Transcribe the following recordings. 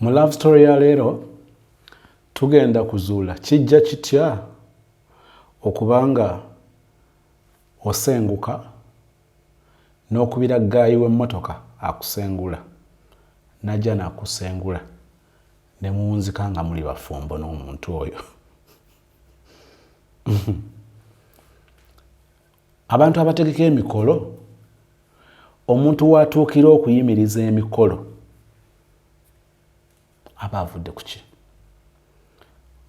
Mu love story ya leero tugenda kuzuula kijja kitya okuba nga osenguka n'okubira ggaayi w'emmotoka akusengula n'ajja n'akusengula ne muwunzika nga muli bafumbo n'omuntu oyo. Abantu abategeka emikolo, omuntu w'atuukira okuyimiriza emikolo aba avudde ku ki?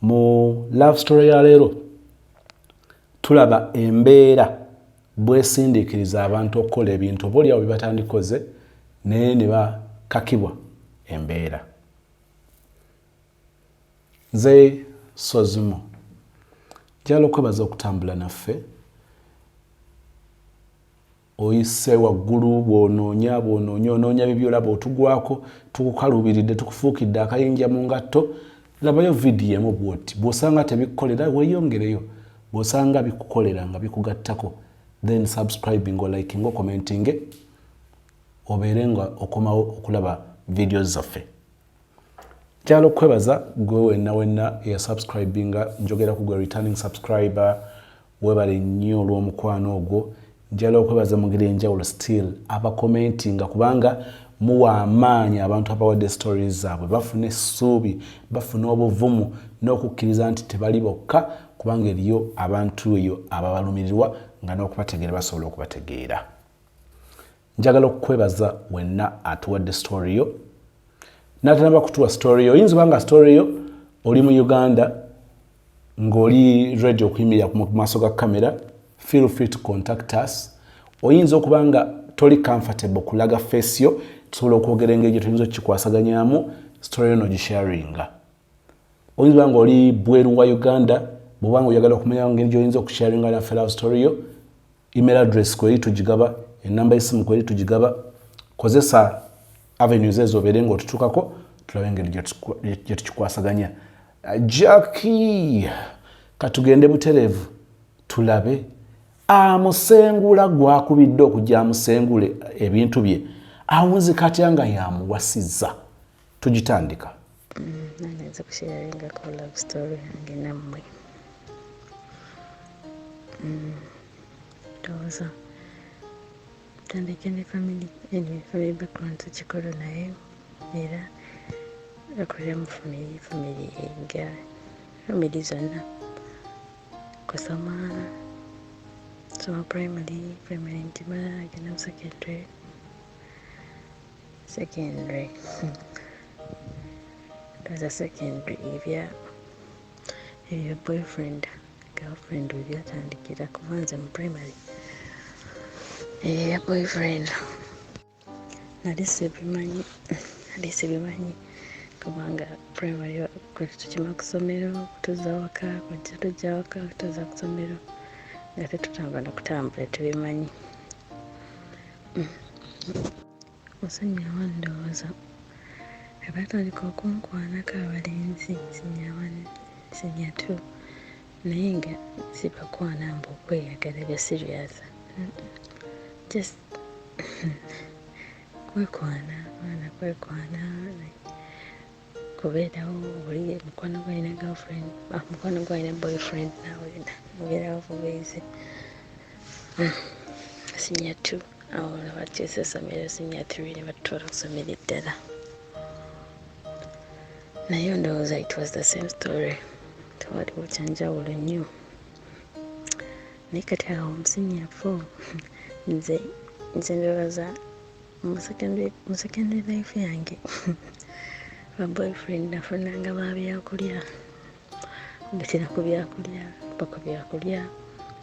Mu love story ya leero tulaba embeera bwesindiikiriza abantu okukola ebintu oba oliawo bye batandikoze naye ne bakakibwa embeera. Nze Sozimo, njagala okwebaza okutambula naffe. Oyise waggulu bw'onoonya bw'onoonya onoonya bibyo olaba otugwako, tukukaluubiridde, tukufuukidde akayinja mu ngatto. Labayo vidiyo emu bw'oti, bw'osanga tebikukolera weeyongereyo, bw'osanga bikukolera nga bikugattako then subscribing olikinge okomentinge obeere nga okomawo okulaba vidiyo zaffe. Njagala okukwebaza gwe wenna wenna eyasubscribinga, njogera ku gwe returning subscriber, webale nnyo olw'omukwano ogwo. Njagala okwebaza mu ngeri enjawulo still abakomentinga, kubanga muwa amaanyi abantu abawadde stories zaabwe, bafuna essuubi, bafuna obuvumu n'okukkiriza nti tebali bokka, kubanga eriyo abantu eyo ababalumirirwa nga n'okubategeera basobola okubategeera. Njagala okukwebaza wenna atuwadde story yo natanaba kutuwa story yo. Oyinza obanga story yo oli mu Uganda ng'oli ready okuyimirira ku maaso ga kamera, feel free to contact us. Oyinza okuba nga toli comfortable kulaga face yo, tusobola okwogera engeri gye tuyinza okukikwasaganyamu story yo nogisharinga. Oyinza okuba nga oli bweru wa Uganda, bw'oba nga oyagala okumanya engeri gy'oyinza okusharinga naffe love story yo, email address kweri tugigaba, enamba y'essimu kweri tugigaba. Kozesa avenues ezo obeere nga otutuukako, tulabe engeri gye tukikwasaganya. Jackie, katugende butereevu tulabe amusengula gwakubidde okujja amusengule ebintu bye awunzika atya nga yamuwasizza. Tugitandika. Nange nze kusharingako love story yange nammwe. Ndowooza tandike ne family, anyway, family background tukikolo, naye era akulira mu family, family nga family zonna, kusoma soma primary, primary ntimala, agenda mu secondary, secondary ndowooza secondary ebya ebyo boyfriend girlfriend we byatandikira, kuba nze mu primary ebya boyfriend nali sibimanyi, nali sibimanyi, kubanga primary tukima ku ssomero, kutuzza waka, kujja tujja waka, kutuzza ku ssomero, nga tetutambula nakutambula tubimanyi. Mu senior one ndowooza abatandika okunkwanako abalenzi, senior one, senior two, naye nga sibakwana mbu okweyagala bya serious, just kwekwana, baana kwekwana, kubeerawo oli mukwano gwe alina girlfriend, mukwano gwe alina boyfriend, naawe obeerawo bubeezi. Senior two awo ne bakyusa essomero, senior three ne batutwala ku ssomero eddala, naye ndowooza it was the same story, tewaliwo kyanjawulo nnyo. Naye kati awo mu senior four, nze ndowooza mu secondary life yange ba boyfriend nafunanga ba byakulya, betera ku byakulya, paka byakulya.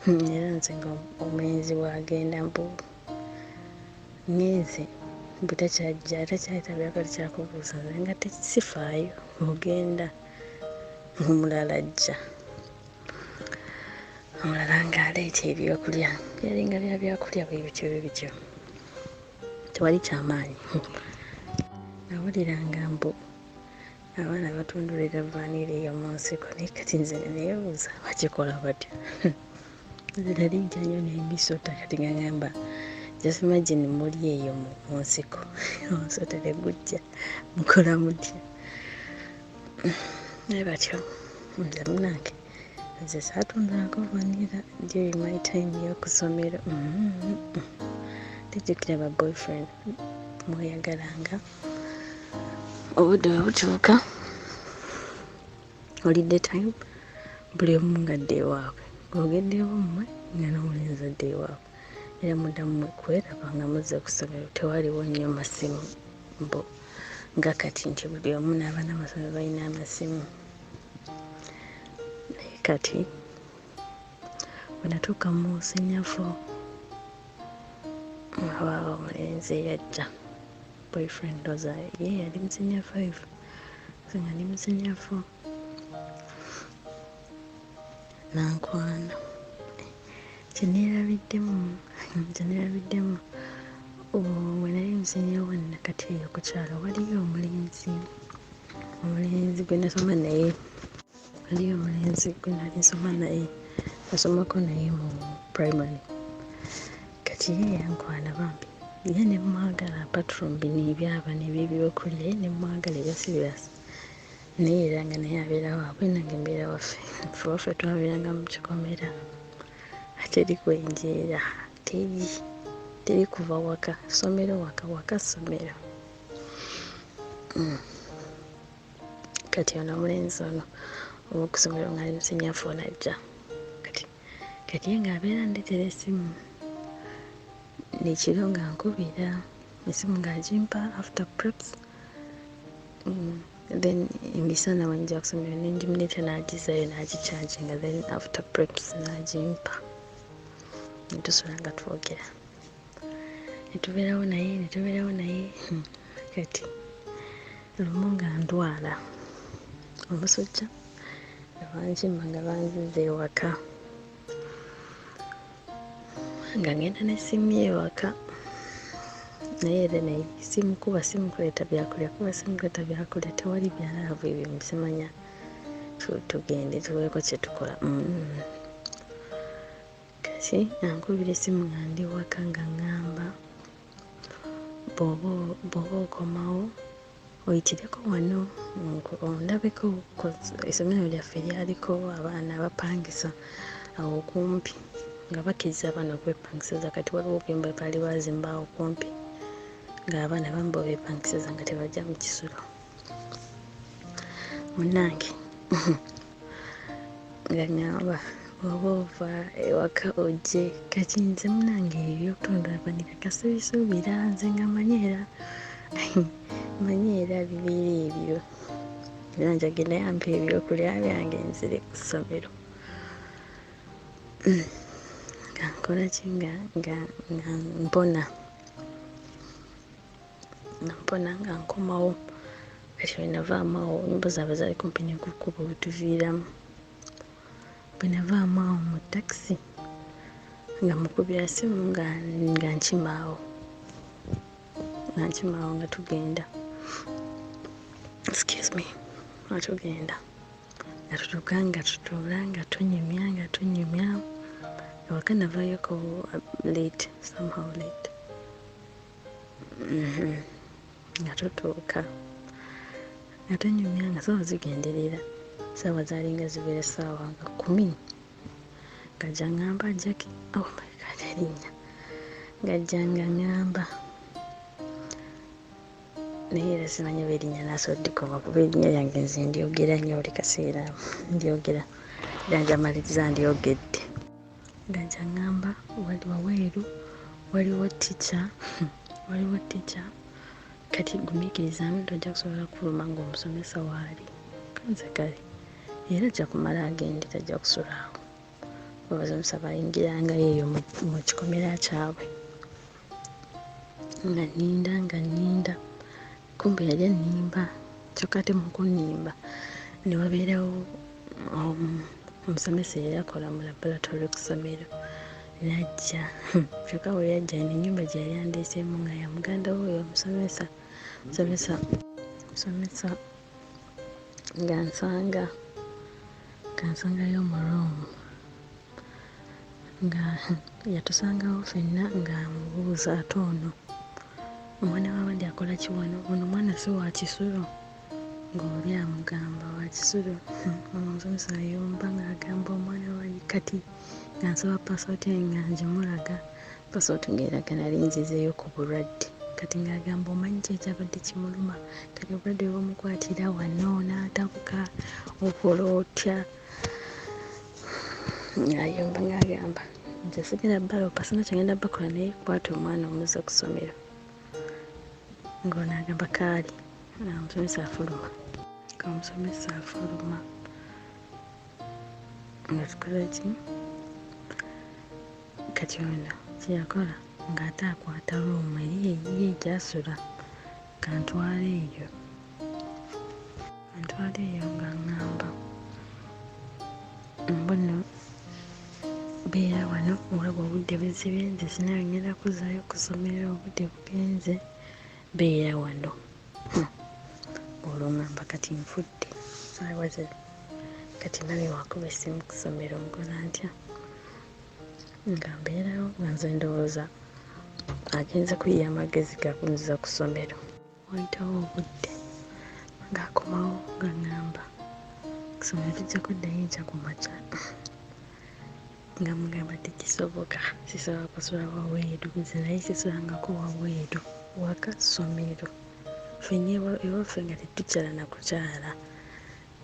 Era nze nga omulenzi bwagenda mbu ngenze, mbu takyajja, takyayita byakulya, takyakubuuza, nze nga tesifaayo, ogenda omulala ajja, omulala ng'aleeta ebyokulya, byalinga bya byakulya bwe bityo bwe bityo, tewali kyamaanyi. Nawuliranga mbu abaana batundulira vanilla eyo mu nsiko, naye kati nze neyeebuuza bakikola batya? Nze nali ntya nnyo n'emisota, kati nga ngamba just imagine muli eyo mu nsiko, omusota tegujja, mukola mutya? Naye batyo nze munange nze saatundako vanilla during my time y'okusomero. Tejjukira ba boyfriend mweyagalanga obudde bwe butuuka, holiday time, buli omu ng'adda ewaabwe, ng'ogedde ewammwe nga n'omulenzi adda ewaabwe, era muddamu mwe kweraba nga muzze ku ssomero. Tewaliwo nnyo masimu mbu nga kati nti buli omu n'abaana amasomero balina amasimu. Naye kati bwe natuuka mu senior four, nga waaba omulenzi eyajja, boyfriend ndowooza ye yali mu senior five, nze nga ndi mu senior four, nankwana. Kyeneerabiddemu bwe nali mu senior one, nakati eyo ku kyalo waliyo omulenzi gwe nasoma naye, waliyo omulenzi gwe nali nsoma naye, nasomako naye mu primary. Kati ye yankwana bambi, ye ne mwagala, apart from bino ebyabano ebyebyokulya, ye ne mwagala ebya serious. Naye era nga naye abeera waabwe, nange mbeera waffe. Ffe waffe twabeeranga mu kikomera, teri kwenjeera, teri kuva waka, ssomero waka, waka ssomero. Kati ono omulenzi ono ow'okusomero nga ali mu senior four najja. Kati ye ng'abeera andeetera essimu nekiro, nga nkubira essimu, ng'agimpa after preps, then emisana bwenjja kusomero nengimuleetera n'agizaayo n'agicharginga, then after preps n'agimpa, netusula nga twogera, netubeerawo naye, netubeerawo naye. Kati lumu nga ndwala omusujja, nga bankima, nga banziza ewaka, nga ngenda n'essimu ye ewaka. Naye era naye simukuba, simukuleeta byakulya, kuba simukuleeta byakulya, tewali bya love ebyo, musimanya tugende tubeeko kye tukola. Kati ankubira essimu nga ndi waka, nga ŋŋamba, bw'oba okomawo oyitireko wano ondabeko. Essomero lyaffe lyaliko abaana abapangisa awo okumpi, nga bakkiriza abaana okwepangisiza. Kati waliwo obuyumba baali bazimba awo kumpi, ng'abaana abamu bo beepangisiza nga tebajja mu kisulo. Munnange nga ŋŋamba, bw'oba ova ewaka ojje. Kati nze munnange ebyokutunda vanilla kasibisuubira, nze nga manyi, era manyi era bibeera ebyo, era njagendayo ampa ebyokulya byange nzire ku ssomero. Nga nkola ki? Nga mpona, nga mpona, nga nkomawo. Kati bwe navaamu awo, ennyumba zaabwe zaali kumpi ne ku kkubo wetuviiramu. Bwe navaamu awo mu takisi, nga mukubira simu, nga nkima awo, nga nkima awo, nga tugenda, excuse me, nga tugenda, nga tutuuka, nga tutuula, nga tunyumya, nga tunyumya. Ewaka navaayoko late, somehow late. Nga tutuuka, nga tunyumya, nga saawa zigenderera, saawa zaalinga zibeera ssaawa nga 10, ng'ajja ŋŋamba, "Jackie," oh my God, erinnya, ng'ajja nga ŋŋamba, naye era simanyi oba erinnya naasobola oddikoma, kuba erinnya lyange nze ndyogera nnyo, buli kaseera ndyogera, era njamaliriza ndyogedde. Ng'ajja ŋŋamba, wali wabweru waliwo tica, waliwo tica, kati gumiikirizaamu, tojja kusobola kufuluma ng'omusomesa waali. Kanze kale, era ajja kumala agende, tajja kusula awo. Abasomesa bayingirangayo eyo mu kikomera kyabwe. Nga nninda, nga nninda, kumbe yali annimba. Kyokka ate mu kunnimba ne wabeerawo omusomesa eyali akola mu laboratory ku ssomero n'ajja. Kyokka bwe yajja, eno ennyumba gye yali andeeseemu nga ya muganda we oyo omusomesa. Musomesa nga nsangayo mu room, nga yatusangawo ffenna, nga amubuuza, "Ate ono omwana w'abandi akola ki wano? Ono omwana si wa kisulo." Ng'oli amugamba wa kisulo, omusomesa ayomba ng'agamba omwana wa kati nga nsaba pasooti nga ngimulaga, pasooti ng'eraga nali nzizeeyo ku bulwadde. Kati ng'agamba omanyi ki ekyabadde kimuluma, kati obulwadde bwe bumukwatira wano n'atabuka, okola otya? Ng'ayomba ng'agamba nze sigenda baloopa, sirina kye ngenda bakola naye kwata omwana omuzze ku ssomero. Ng'ono agamba kaali, omusomesa afuluma. Omusomesa afuluma nga tukola ki? Kati ono kye yakola ng'ate akwata ruumu eri eyiye gy'asula kantwale eyo. Kantwale eyo ng'aŋŋamba mbu nno beera wano olaba obudde buzibye nze sirina we ŋŋenda kuzzaayo ku ssomero obudde bugenze beera wano. Olwo ŋŋamba kati nfudde ssaawa zino kati mummy bw'akuba essimu ku ssomero nkola ntya? Nga mbeerawo nga nze ndowooza agenze kuyiiya magezi ga kunziza ku ssomero. Waayitawo obudde ng'akomawo ng'aŋŋamba ku ssomero tujja kuddayo enkya ku makya. Nga mmugamba tekisoboka sisobola kusula wabweru nze naye sisulangako wabweru waka ssomero. Ffenna ewaffe nga tetukyala na kukyala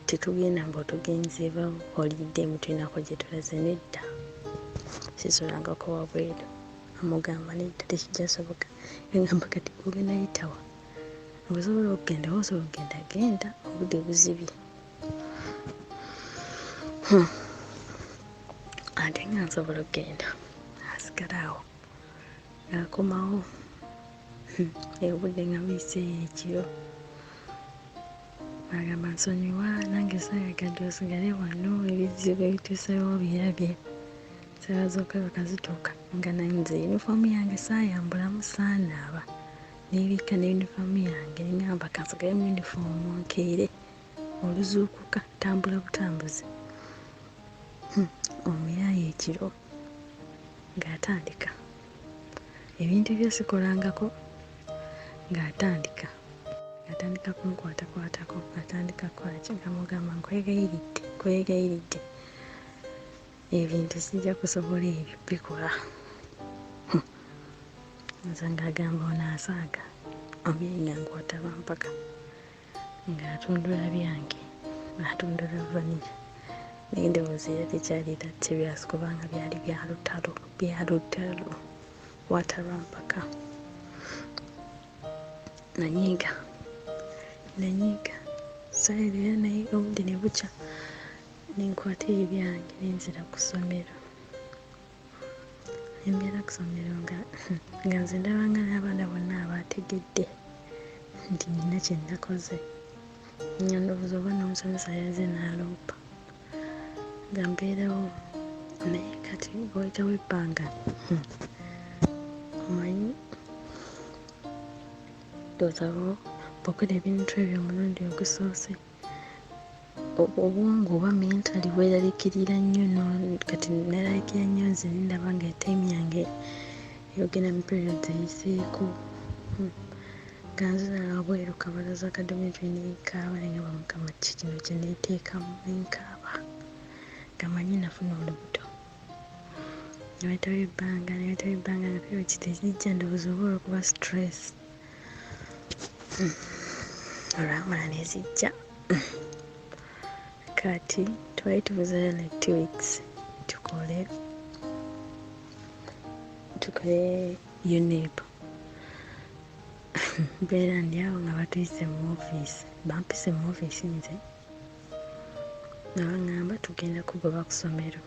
tetugenda mbu tugenze holiday mbu tulinako gye tulaze nedda sisulangako wabweru. Amugamba nedda tekijja soboka. Yaŋŋamba kati ogenda yita wa? Osobola okugenda oba osobola okugenda genda obudde buzibye. Ate nga nsobola okugenda asigala awo ng'akomawo obudde nga buyise ekiro agamba nsonyiwa nange saayagadde osigale wano ebizibu ebituuseewo obirabye. Ssaawa z'okwebaka zituuka nga nze yunifoomu yange saayambulamu saanaaba neebikka ne yunifoomu yange ne ŋŋamba kansigale mu yunifoomu nkeere oluzuukuka ntambula butambuzi. Omuyaaye ekiro ng'atandika ebintu bye sikolangako ng'atandika atandika kunkwatakwatako atandika kukola ki nga mugamba nkwegayiridde nkwegayiridde ebintu sijja kusobola ebyo bikola. Nze ng'agamba ono asaaga omuyaye nga nkwata lwampaka ng'atundula byange atundula vanilla naye ndowooza era tekyali that serious kubanga byali bya lutalo bya lutalo kwata lwampaka. Nanyiiga nanyiiga ssaawa era naye obudde ne bukya ne nkwata ebyange ne nzira ku ssomero. Ne mbeera ku ssomero nga nga nze ndaba nga n'abaana bonna abaategedde nti nnina kye nakoze. Nga ndowooza oba n'omusomesa yazze n'aloopa nga mbeerawo naye kati wayitawo ebbanga omanyi ndowooza bw'okola ebintu ebyo omulundi ogusoose obwongo oba mentally weeraliikirira nnyo kati neeraliikirira nnyo nze ne ndaba nga time yange ey'okugenda mu periods eyiseeko. Nga nzira wabweru ku kabalaza ka dormitory ne nkaaba ne ŋŋamba Mukama ki kino kye neeteekamu ne nkaaba nga mmanyi nafuna olubuto. Ne wayitawo ebbanga ne wayitawo ebbanga nga periods tezijja ndowooza oba olw'okuba stress. Olwamala ne zijja kati twali tubuzeeyo like 2 weeks tukole UNEB. Mbeera ndi awo nga batuyise mu ofiisi bampise mu ofiisi nze nga baŋŋamba tugenda kugoba ku ssomero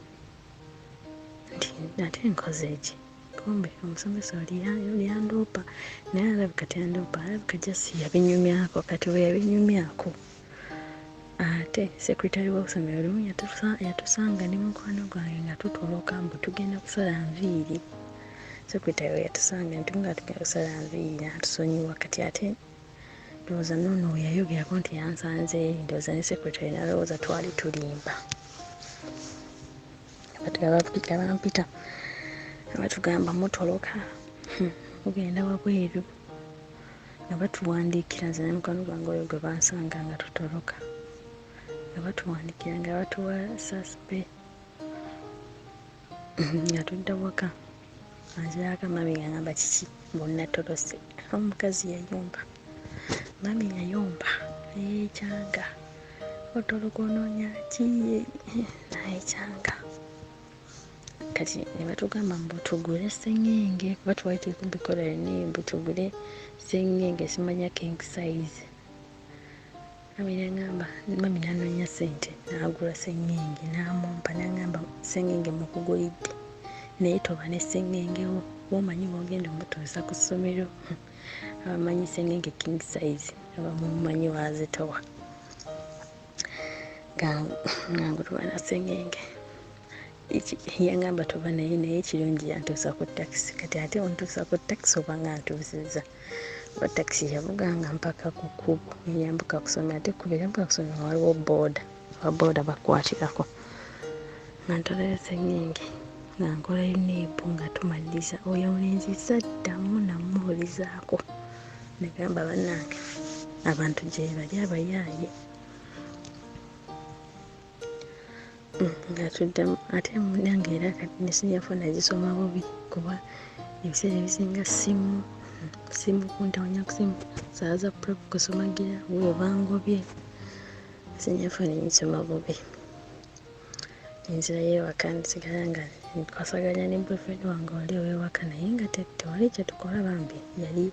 nti ate nkoze ki? Kumbe omusomesa oli yandoopa naye alabika teyandoopa alabika just yabinyumyako kati bwe yabinyumyako ate secretary w'essomero lumu yatusanga ne mukwano gwange nga tutoloka mbu tugenda kusala nviiri. Secretary we yatusanga nti nga tugenda kusala nviiri n'atusonyiwa kati ate ndowooza n'ono we yayogerako nti yansanze eri ndowooza ne secretary n'alowooza twali tulimba. Bampita nga batugamba mutoloka mugenda wabweru Nga batuwandiikira, nze ne mukwano gwange oyo gwe bansanga nga tutoloka, nga batuwandiikira, nga batuwa saspe. Nga tudda waka, anzirako mami nga ngamba kiki bonnatolose. Omukazi yayomba, mami yayomba neyekyanga, otoloka onoonya ki? Nayekyanga. Kati ne batugamba mbu tugule sengenge, kuba twali tuli kubikola naye, mbu tugule sengenge, simanya king size. Mami nangamba, mami nanoonya sente n'agula sengenge n'amumpa, nangamba sengenge mukugulidde, naye toba ne sengenge wo, womanyi bwogenda omutuusa ku ssomero. Abamanyi sengenge king size abamumanyi wazitowa. Nga ngulwa na sengenge, yangamba toba naye, naye ekirungi yantuusa ku takisi. Kati ate ontuusa ku takisi oba nga ntuusizza, oba takisi yavuganga mpaka ku kkubo eryambuka kusomero, ate ekkubo eryambuka kusomero waliwo booda, aba booda bakwatirako. Nga ntwalayo sengenge, nga nkola UNEB, nga tumaliriza, oyo omulenzi saddamu namuwulizaako. Negamba bannange abantu gye bali abayaaye. Nga tuddamu ate nange era kati ne senior four nagisoma bubi, kuba ebiseera ebisinga simu simu kuntawanya ku simu, saawa za prep kusomagira wuyo bangobye. Senior four nengisoma bubi, nenzirayo ewaka, nsigala nga nkwasaganya ne boyfriend wange oli ow'ewaka, naye nga tewali kyetukola. Bambi yali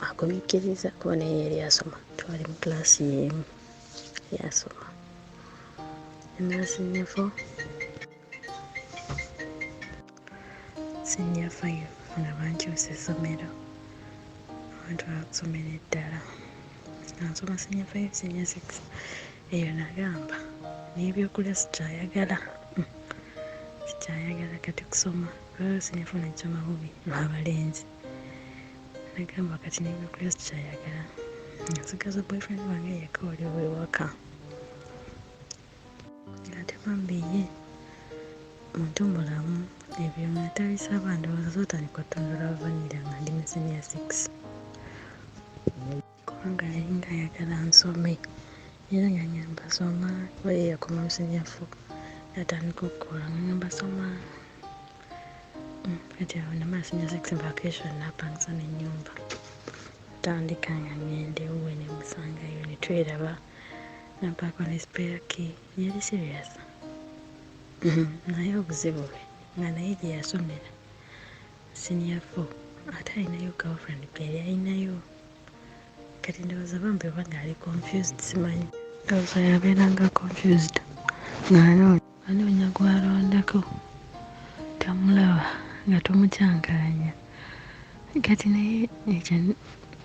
agumiikiriza kuba naye yali asoma, twali mu kilaasi y'emu, yasoma. Nemala senior four, senior five nga bankyusa essomero, bantwala ku ssomero eddala, nga nsoma senior five, senior six. Eyo nagamba n'ebyokulya sikyayagala, sikyayagala kati kusoma, kuba senior four nagisoma bubi lw'abalenzi. Nagamba kati n'ebyokulya sikyayagala, nga nsigaza boyfriend wange yekka oli ow'ewaka. Ate bambi ye muntu mulamu, ebyo nga tabisaba. Ndowooza sootandika otundula vanilla nga ndi mu senior six, kubanga yalinga ayagala nsome, era nga ngamba soma, kuba ye yakoma mu senior four natandika okukola, nga ngamba soma. Kati awo namala senior six, vacation napangisa n'ennyumba, tandika nga ngenda ewuwe nemusangayo ne tweraba, nampaako ne spare key. Yali serious, naye obuzibu bwe nga naye gye yasomera senior four ate alinayo girlfriend gwe yali alinayo. Kati ndowooza bambi oba ng'ali confused, simanyi, ndowooza yabeeranga confused ng'anoonya gw'alondako, tamulaba, nga tumukyankalanya. Kati naye ekyo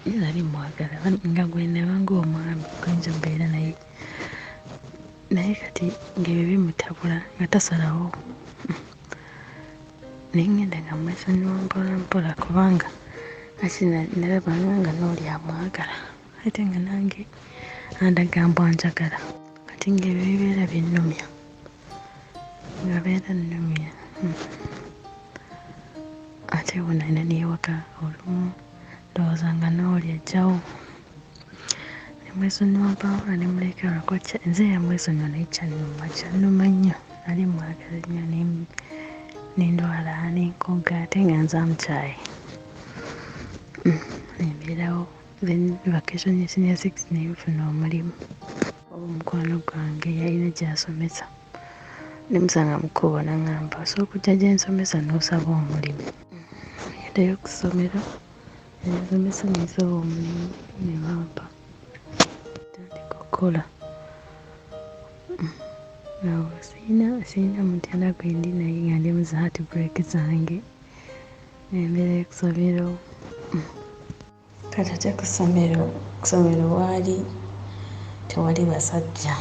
nali mwagala, nga gwe ndaba ng'omwami guyinza obeera naye, naye kati ng'ebyo bimutabula, nga tasalawo. Naye ngenda nga mwesonyiwa mpola mpola, kubanga ati nalabanga nga n'oli amwagala, ate nga nange andaga mbu anjagala. Kati ng'ebyo bibeera binnumya, nga beera nnumya. Ate wona newaka olumu ndowooza nga n'oli ajjawo, nemwesonyiwa mpola nemuleka, lwakuba nze yamwesonyiwa, naye kyannuma, kyannuma nnyo. Nali mwagala nnyo, nendwala nenkoga, ate nga nze amukyaye. Nembeerawo, then vacation ye senior six nenfuna omulimu. Omukwano gwange yalina gy'asomesa, nemusanga mu kkubo, naŋŋamba osobola okujja gye nsomesa n'osaba omulimu. Ngendayo ku ssomero nensomesa, nensaba omulimu ne bampa, ntandika okukola. Awo sirina muntu yenna gwe ndi naye, nga ndi mu zi heartbreak zange, embeera y'oku ssomero. Kati ate ku ssomero waali tewali basajja.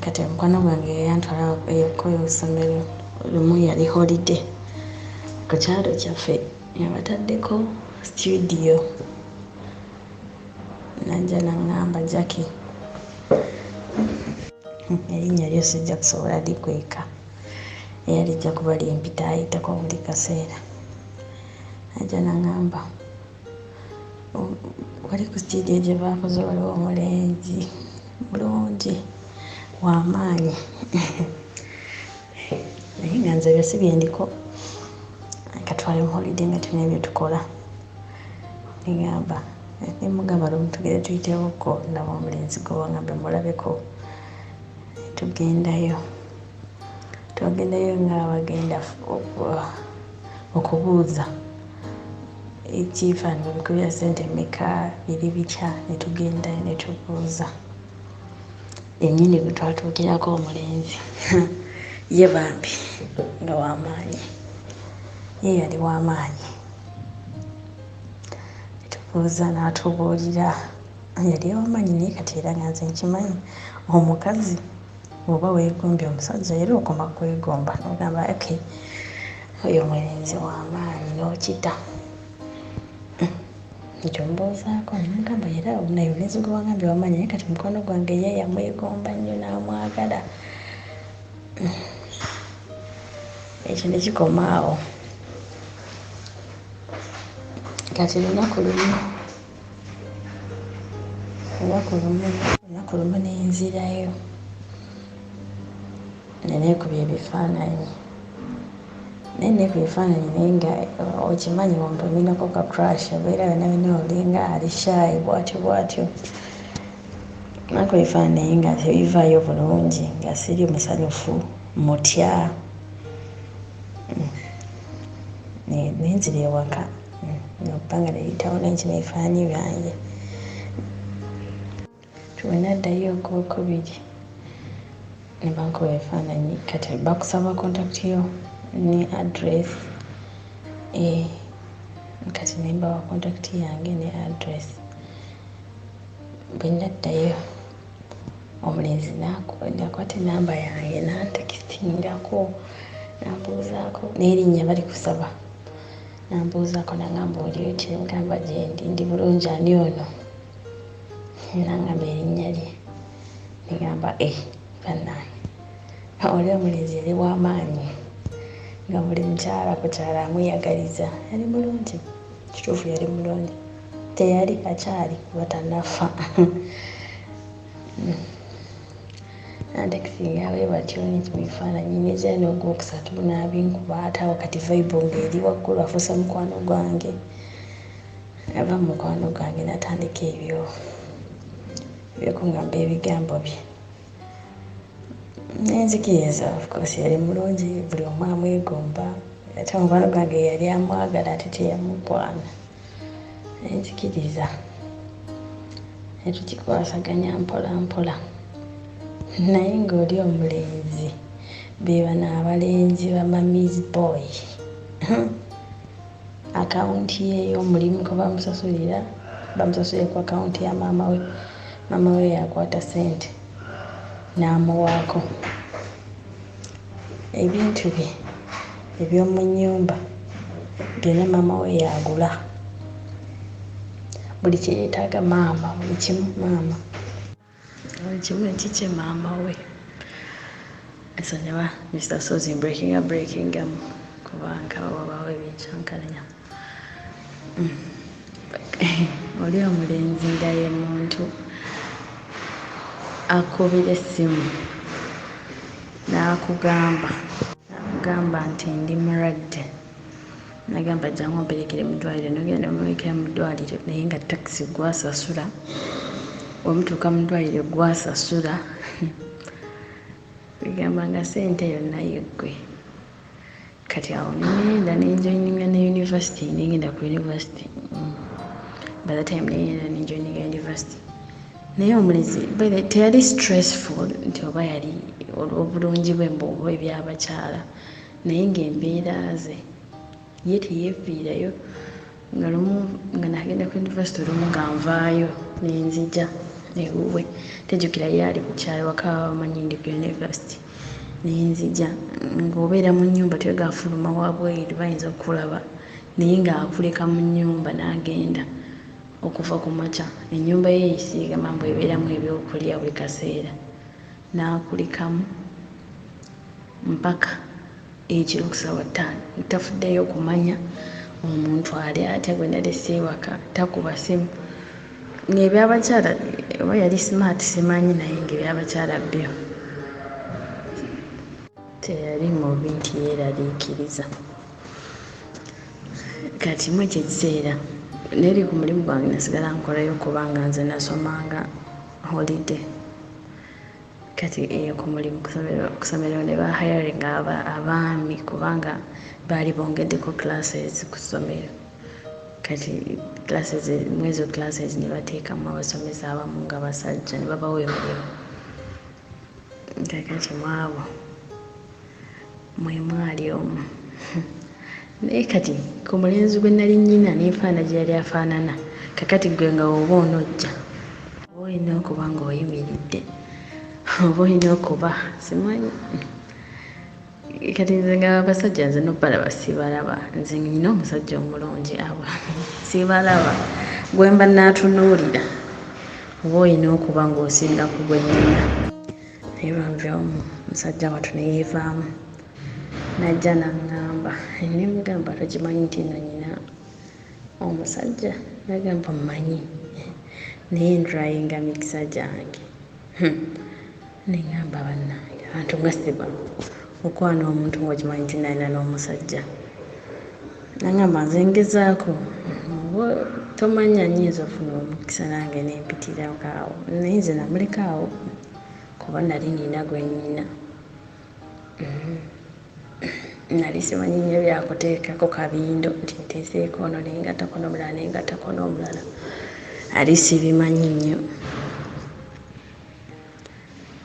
Kati omukwano gwange yantwala ku ssomero lumu, yali holiday ku kyalo kyaffe, nga bataddeko studio. Najja naŋŋamba, "Jackie," erinnya lyo sijja kusobola likweka, era lijja kuba limpitaayitako buli kaseera. Najja naŋŋamba Wali ku studio gye baakoze waliwo omulenzi mulungi w'amaanyi, naye nga nze ebyo si bye ndiko. Katwale mu holiday nga tulina bye tukola. Nengamba, nemugamba lumu tugende tuyitewoko, ndaba omulenzi gwe wangambye mulabeko. Tugendayo, twagendayo nga bagenda okubuuza ekifaananyi babikubira ssente mmeka, biri bitya. Ne tugendayo ne tubuuza yennyini gwe twatuukirako omulenzi. Ye bambi nga w'amaanyi, ye yali w'amaanyi. Ne tubuuza n'atubuulira yali w'amaanyi, naye kati era nga nze nkimanyi omukazi bw'oba weegombye omusajja era okoma kwegomba, n'ogamba okay oyo omulenzi w'amaanyi n'okita. Ekyo mbuuzaako ne mugamba era naye omulenzi gwe wangambye w'amaanyi, naye kati mukwano gwange ye yamwegomba nnyo n'amwagala. Ekyo ne kikoma awo. Kati lunaku lumu ne nzirayo ne neekubya ebifaananyi, naye neekuba ebifaananyi naye nga okimanyi omuntu olinako ka crush, obeera yonna yonna olinga ali shy bw'atyo bw'atyo. Nakuba ebifaananyi naye nga tebivaayo bulungi, nga siri musanyufu, mutya. Ne nzira ewaka, ebbanga ne liyitawo ne nkima ebifaananyi byange. Bwe naddayo ogwokubiri ne bankuba ebifaananyi. Kati bakusaba contact yo ne address, kati ne mbawa contact yange ne address. Bwe naddayo omulenzi n'akwata ennamba yange n'antekitingako, n'ambuuzaako n'erinnya balikusaba, n'ambuuzaako n'aŋŋamba oli otya? Ne mugamba gyendi, ndi bulungi, ani ono? N'aŋŋamba erinnya lye, ne ŋŋamba bannange oli omulenzi yali w'amaanyi, nga buli mukyala ku kyalo amweyagaliza. Yali mulungi, kituufu yali mulungi, teyali akyali kuba tannafa. Nantekitinga bwe batyo nenkuba ebifaananyi, nenzirayo n'ogwokusatu n'abinkuba, ate awo kati vibe ng'eri waggulu, afuuse mukwano gwange. Ava mu mukwano gwange n'atandika ebyo ebyokuŋŋamba ebigambo bye, nenzikiriza. Of course yali mulungi, buli omu amwegomba, ate mukwano gwange yali amwagala ate teyamukwana. Nenzikiriza ne tukikwasaganya mpola mpola, naye ng'oli omulenzi be bano abalenzi ba mummy's boy. Akawunti ye ey'omulimu kwe bamusasulira, bamusasulira ku akawunti ya maama we. Maama we yakwata ssente n'amuwaako. Ebintu bye eby'omu nnyumba byonna maama we y'agula, buli kye yeetaaga maama, buli kimu maama, buli kimu ekikye maama we. Nsonyiwa Mr Sozi breakinga breakingamu kubanga wabaawo ebyenkyankalanya. Oli omulenzi nga ye muntu akubira essimu n'akugamba nti ndi mulwadde, nagamba jangu omperekere mu ddwaliro, nogenda nomuwerekera mu ddwaliro, naye nga takisi gwasasula, bwemutuuka mu ddwaliro gwasasula, bigamba nga ssente yonna yeggwe. Kati awo nengenda nenjoininga ne university, nengenda ku university. By the time nengenda nenjoininga university, naye omulenzi teyali stressful nti oba yali olw'obulungi bwe mbu oba ebyabakyala, naye ng'embeera ze ye teyeefiirayo. Nga lumu nga nagenda ku university, olumu nga nvaayo nenzija ewuwe, tejjukira ye ali ku kyalo waka bamanyi ndi ku university, nenzija ng'obeera mu nnyumba toyagala wabweru bayinza okukulaba, naye ng'akuleka mu nnyumba n'agenda okuva ku makya. Ennyumba ye esiigama mbu ebeeramu ebyokulya buli kaseera, n'akulekamu mpaka ekiro ku ssaawa 5, tafuddeyo okumanya Omuntu ali atya gwe nalese ewaka, takuba simu? Ng'ebyabakyala oba yali smart simanyi, naye ng'ebyabakyala byo teyali mubi nti yeeraliikiriza. Kati mu ekyo ekiseera neri ku mulimu gwange nasigala nkolayo, kubanga nze nasomanga holiday. Kati eyo ku mulimu kusomero ne bahiringa abaami, kubanga baali bongeddeko classes ku ssomero. Kati classes, mu ezo classes ne bateekamu abasomesa abamu nga basajja, ne babawa emirimu. Kakati mu abo mwe mwali omu. Naye kati ku mulenzi gwe nali nnyina n'enfaanana gye yali afaanana, kakati gwe nga oba onojja, oba olina okuba ng'oyimiridde, oba olina okuba simanyi. Kati nze nga abasajja nze nobalaba sibalaba. Nze nnyina omusajja omulungi, abo sibalaba. Gwe mba naatunuulira, oba olina okuba ng'osinga ku gwe nnyina. Naye bambi omu musajja wattu ne yeevaamu, najja naŋŋamba. Ne mugamba, "Tokimanyi nti nno nnyina omusajja?" Nagamba, "Mmanyi, naye ntryinga mikisa gyange." Neŋŋamba, bannange, abantu nga siba okwana omuntu ng'okimanyi nti nalina n'omusajja. Nagamba, "Nze ngezaako, oba tomanya, nnyinza ofuna omukisa nange nempitirako awo." Naye nze namuleka awo, kuba nali nina gwe nnyina. Nali simanyi nnyo byakuteekako kabindo nti nteeseeko ono, nengattako n'omulala, nengattako n'omulala, ali sibimanyi nnyo.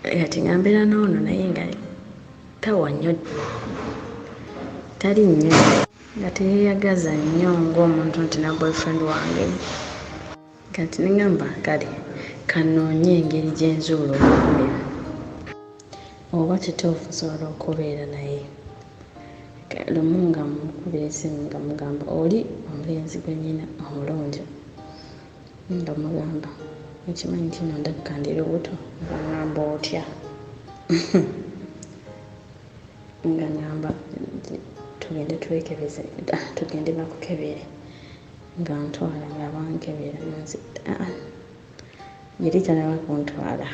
Kati nga mbeera n'ono, naye nga tawa nnyo, tali nnyo, nga teyeeyagaza nnyo ng'omuntu nti na boyfriend wange. Kati neŋŋamba, kale kanoonye engeri gye nzuula obukumi, oba kituufu nsobola okubeera naye. Lumu nga mukubira essimu, nga mugamba oli omulenzi gwe nnyina omulungi, nga mugamba, "Okimanyi nti nno ndabika ndi lubuto?" Nga ŋŋamba, "Otya?" Nga ŋŋamba, "Tugende twekebeze, tugende bakukebere." Nga ntwala, nga bankebera. Nze yali tanaba kuntwala,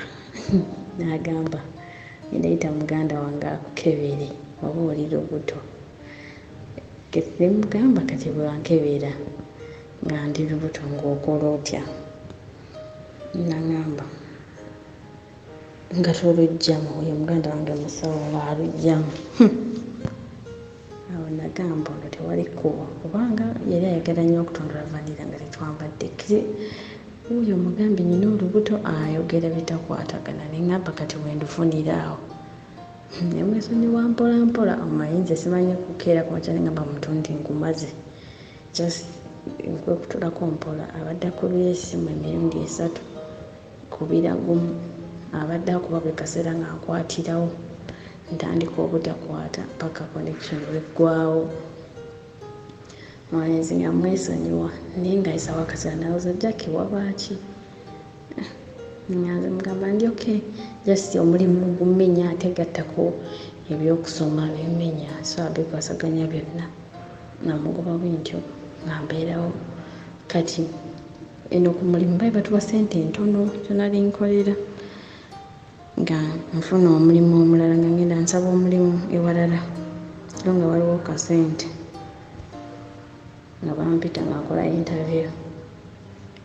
n'agamba, "Ngenda muganda wange akukebere oba oli lubuto." Kati ne mugamba, "Kati bwankebera nga ndi lubuto, ng'okola otya?" Naŋŋamba nga toluggyamu, oyo muganda wange musawo, ng'aluggyamu. Awo nagamba, ono tewali kkubo, kubanga yali ayagala nnyo okutundula vanilla nga tetwambadde. Wuuyo omugambye nyina olubuto, ayogera bitakwatagana. Neŋŋamba, kati wendufunira awo nemwesonyiwa mpola mpola. Omanyi nze simanyi kukeera kumakya neŋŋamba muntu nti nkumaze. Just nkwekutulako mpola. Abadde akubira essimu emirundi esatu, kubira gumu, abadde akuba buli kaseera nga nkwatirawo, ntandika obutakwata paka connection lweggwawo. Mulenzi nga mwesonyiwa, naye nga ayisawo akaseera nawoza, "Jackie, wabaaki?" Nga nze mugamba ndi okay, just omulimu gumenya, ate gattako ebyokusoma bimenya, so abikwasaganya byonna. Namugoba bwentyo nga mbeerawo. Kati eno ku mulimu bali batuwa sente ntono kyenali nkolera, nga nfuna omulimu omulala, nga ngenda nsaba omulimu ewalala, so nga waliwo kasente, nga bampita nga nkola interview.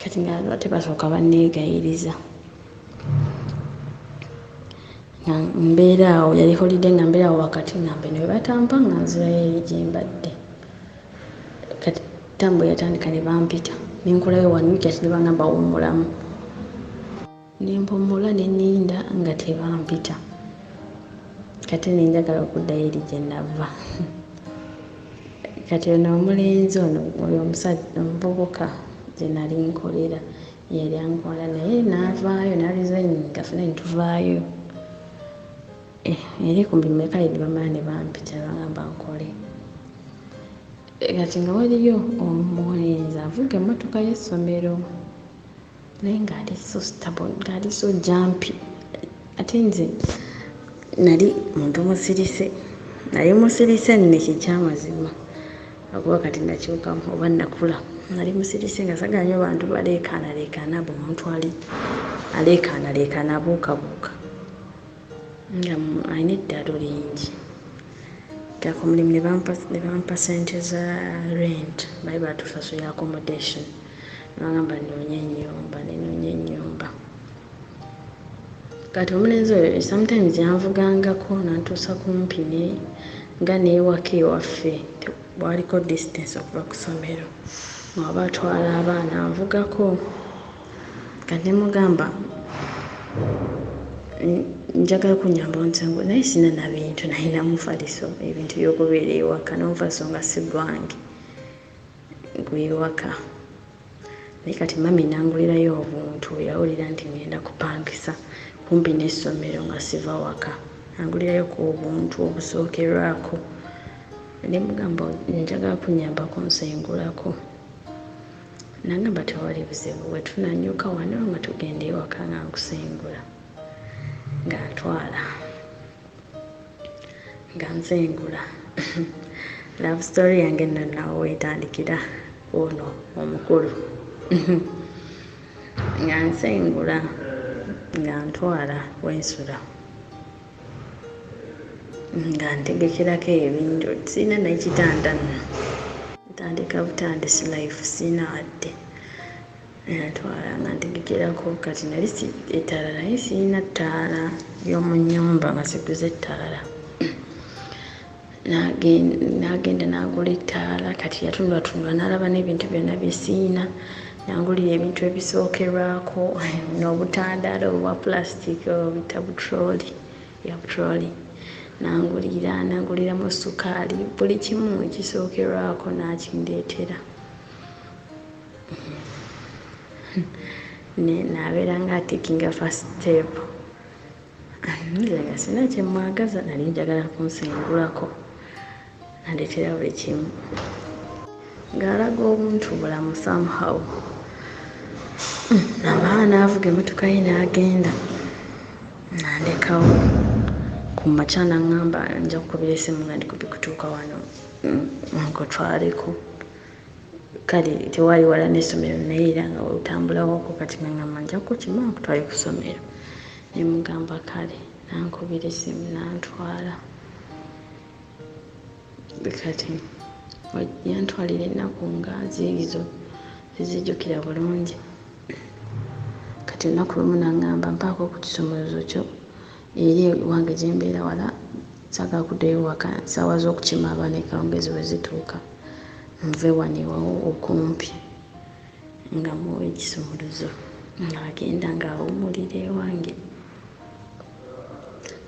Kati nga tebasooka banneegayiriza, nga mbeera awo, yali holiday, nga mbeera awo wakati, nga mbe ne batampa, nga nzirayo eri gye mbadde. Kati tambo yatandika, ne bampita, nenkolayo one week, ati ne bangamba wummulamu. Nempumula, neninda nga tebampita. Kati nenjagala okuddayo eri gye nava. Kati ono omulenzi ono, oyo omusajja omuvubuka gye nali nkolera, yali ankola, naye n'avaayo n'aresigninga, fena netuvaayo. Eri ku mulimu kale ne bamala ne bampita, bagamba nkole. Kati nga waliyo omulenzi avuga emmotoka y'essomero, naye ng'ali so stubborn, ng'ali so jumpy. Ate nze nali muntu musirise, nali musirise nne, kikyamazima. Lwakuba kati nakyukamu oba nakula, nali musirise nga sagala nnyo bantu baleekaanaleekaana, abo omuntu ali aleekaanaleekaana abuukabuuka nga alina eddalo lingi. Ku mulimu ne bampa ssente za rent, baali batusasulira accommodation, ne bangamba nnoonye ennyumba, ne nnoonya ennyumba. Kati omulenzi oyo sometimes yanvugangako n'antuusa kumpi ne nga n'ewaka ewaffe waliko distance okuva ku ssomero, ng'aba atwala abaana anvugako. Kati ne mugamba njagala kunnyamba onsengule, naye sirina na bintu, nalina mufaliso, ebintu by'okubeera ewaka, n'omufaliso nga si gwange, gw'ewaka. Naye kati mummy n'angulirayo obuntu bwe yawulira nti ŋŋenda kupangisa kumpi n'essomero nga siva waka, angulirayoko obuntu obusookerwako. Ne mugamba njagala kunnyambako nsengulako. N'angamba tewali buzibu, bwe tunanyuka wano nga tugenda ewaka nga nkusengula, nga ntwala nga nsengula. Love story yange nno nawo weetandikira ono omukulu nga nsengula nga ntwala wensula nga ntegekerako ebintu, sirina n'ekitanda nno, ntandika butandisi life, sirina wadde. Ntwala nga ntegekerako, kati nali ettaala naye sirina ttaala y'omu nnyumba, nga siguze ettaala. N'agenda n'agula ettaala. Kati yatunulatunula n'alaba n'ebintu byonna bye siyina, n'angulira ebintu ebisookerwako n'obutandaalo obwa plastic obuyita butrooli, ya butrooli, n'angulira, n'anguliramu sukaali, buli kimu ekisookerwako n'akindeetera. N'abeera nga atekinga first step. Nze nga sirina kye mmwagaza, nali njagala kunsengulako, andeetera buli kimu ng'alaga obuntu bulamu somehow. Namala n'avuga emmotoka ye n'agenda n'andekawo. Ku makya n'aŋŋamba nja kukubira essimu nga ndi kumpi kutuuka wano nkutwaleko. Kale tewaali wala n'essomero, naye era nga otambulawoko. Kati ng'aŋŋamba nja kukukima nkutwale ku ssomero. Ne mugamba kale, n'ankubira essimu n'antwala. Kati yantwalira ennaku nga ziizo sizijjukira bulungi. Kati olunaku lumu n'aŋŋamba mpaako ku kisumuluzo kyo, eri ewange gye mbeera wala, saagala kuddayo waka, ssaawa z'okukima abaana ekawungeezi bwe zituuka, nve wano ewawo okumpi. Nga muwa ekisumuluzo, ng'agenda ng'awummulira ewange,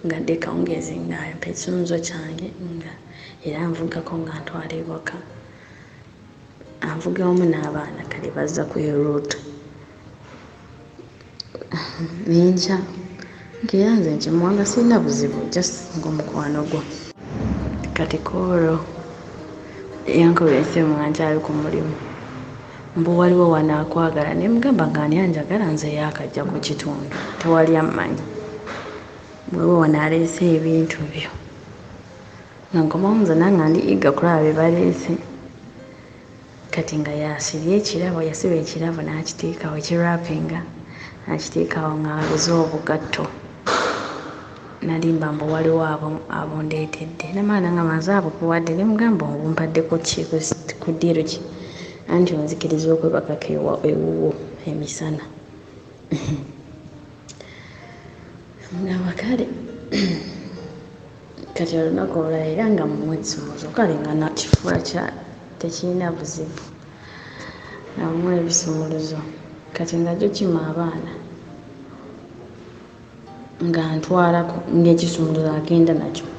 ng'adda ekawungeezi ng'ampa ekisumuluzo kyange, nga era nvugako nga ntwala ewaka. Anvuga wamu n'abaana, kale bazza ku eyo route. Nenkya ng'era nze nkimuwa nga sirina buzibu, just ng'omukwano gwo. Kati kwolwo yankubira essimu nga nkyali ku mulimu, mbu waliwo wano akwagala. Ne mugamba nga ani anjagala, nze yaakajja ku kitundu, tewali ammanyi. Waliwo wano aleese ebintu byo. Nga nkomawo nzenna nga ndi eager kulaba bye baleese. Kati nga yasibye ekirabo, yasiba ekirabo n'akiteekawo, ekirapinga n'akiteekawo ng'aguze obugatto. Nalimba mbu waliwo abundeetedde. Namala n'aŋŋamba nze abukuwadde, ne mugamba obumpaddeko ki, ku ddiiru ki? Anti onzikiriza okwebakako ewuwo emisana. Ngamba kale. Kati olunaku olulala era nga mmuwa ekisumuluzo, kale nga nakifuula kya tekirina buzibu, nga mmuwa ebisumuluzo. Kati nga jjo kima abaana nga ntwalako, ng'ekisumuluzo agenda nakyo.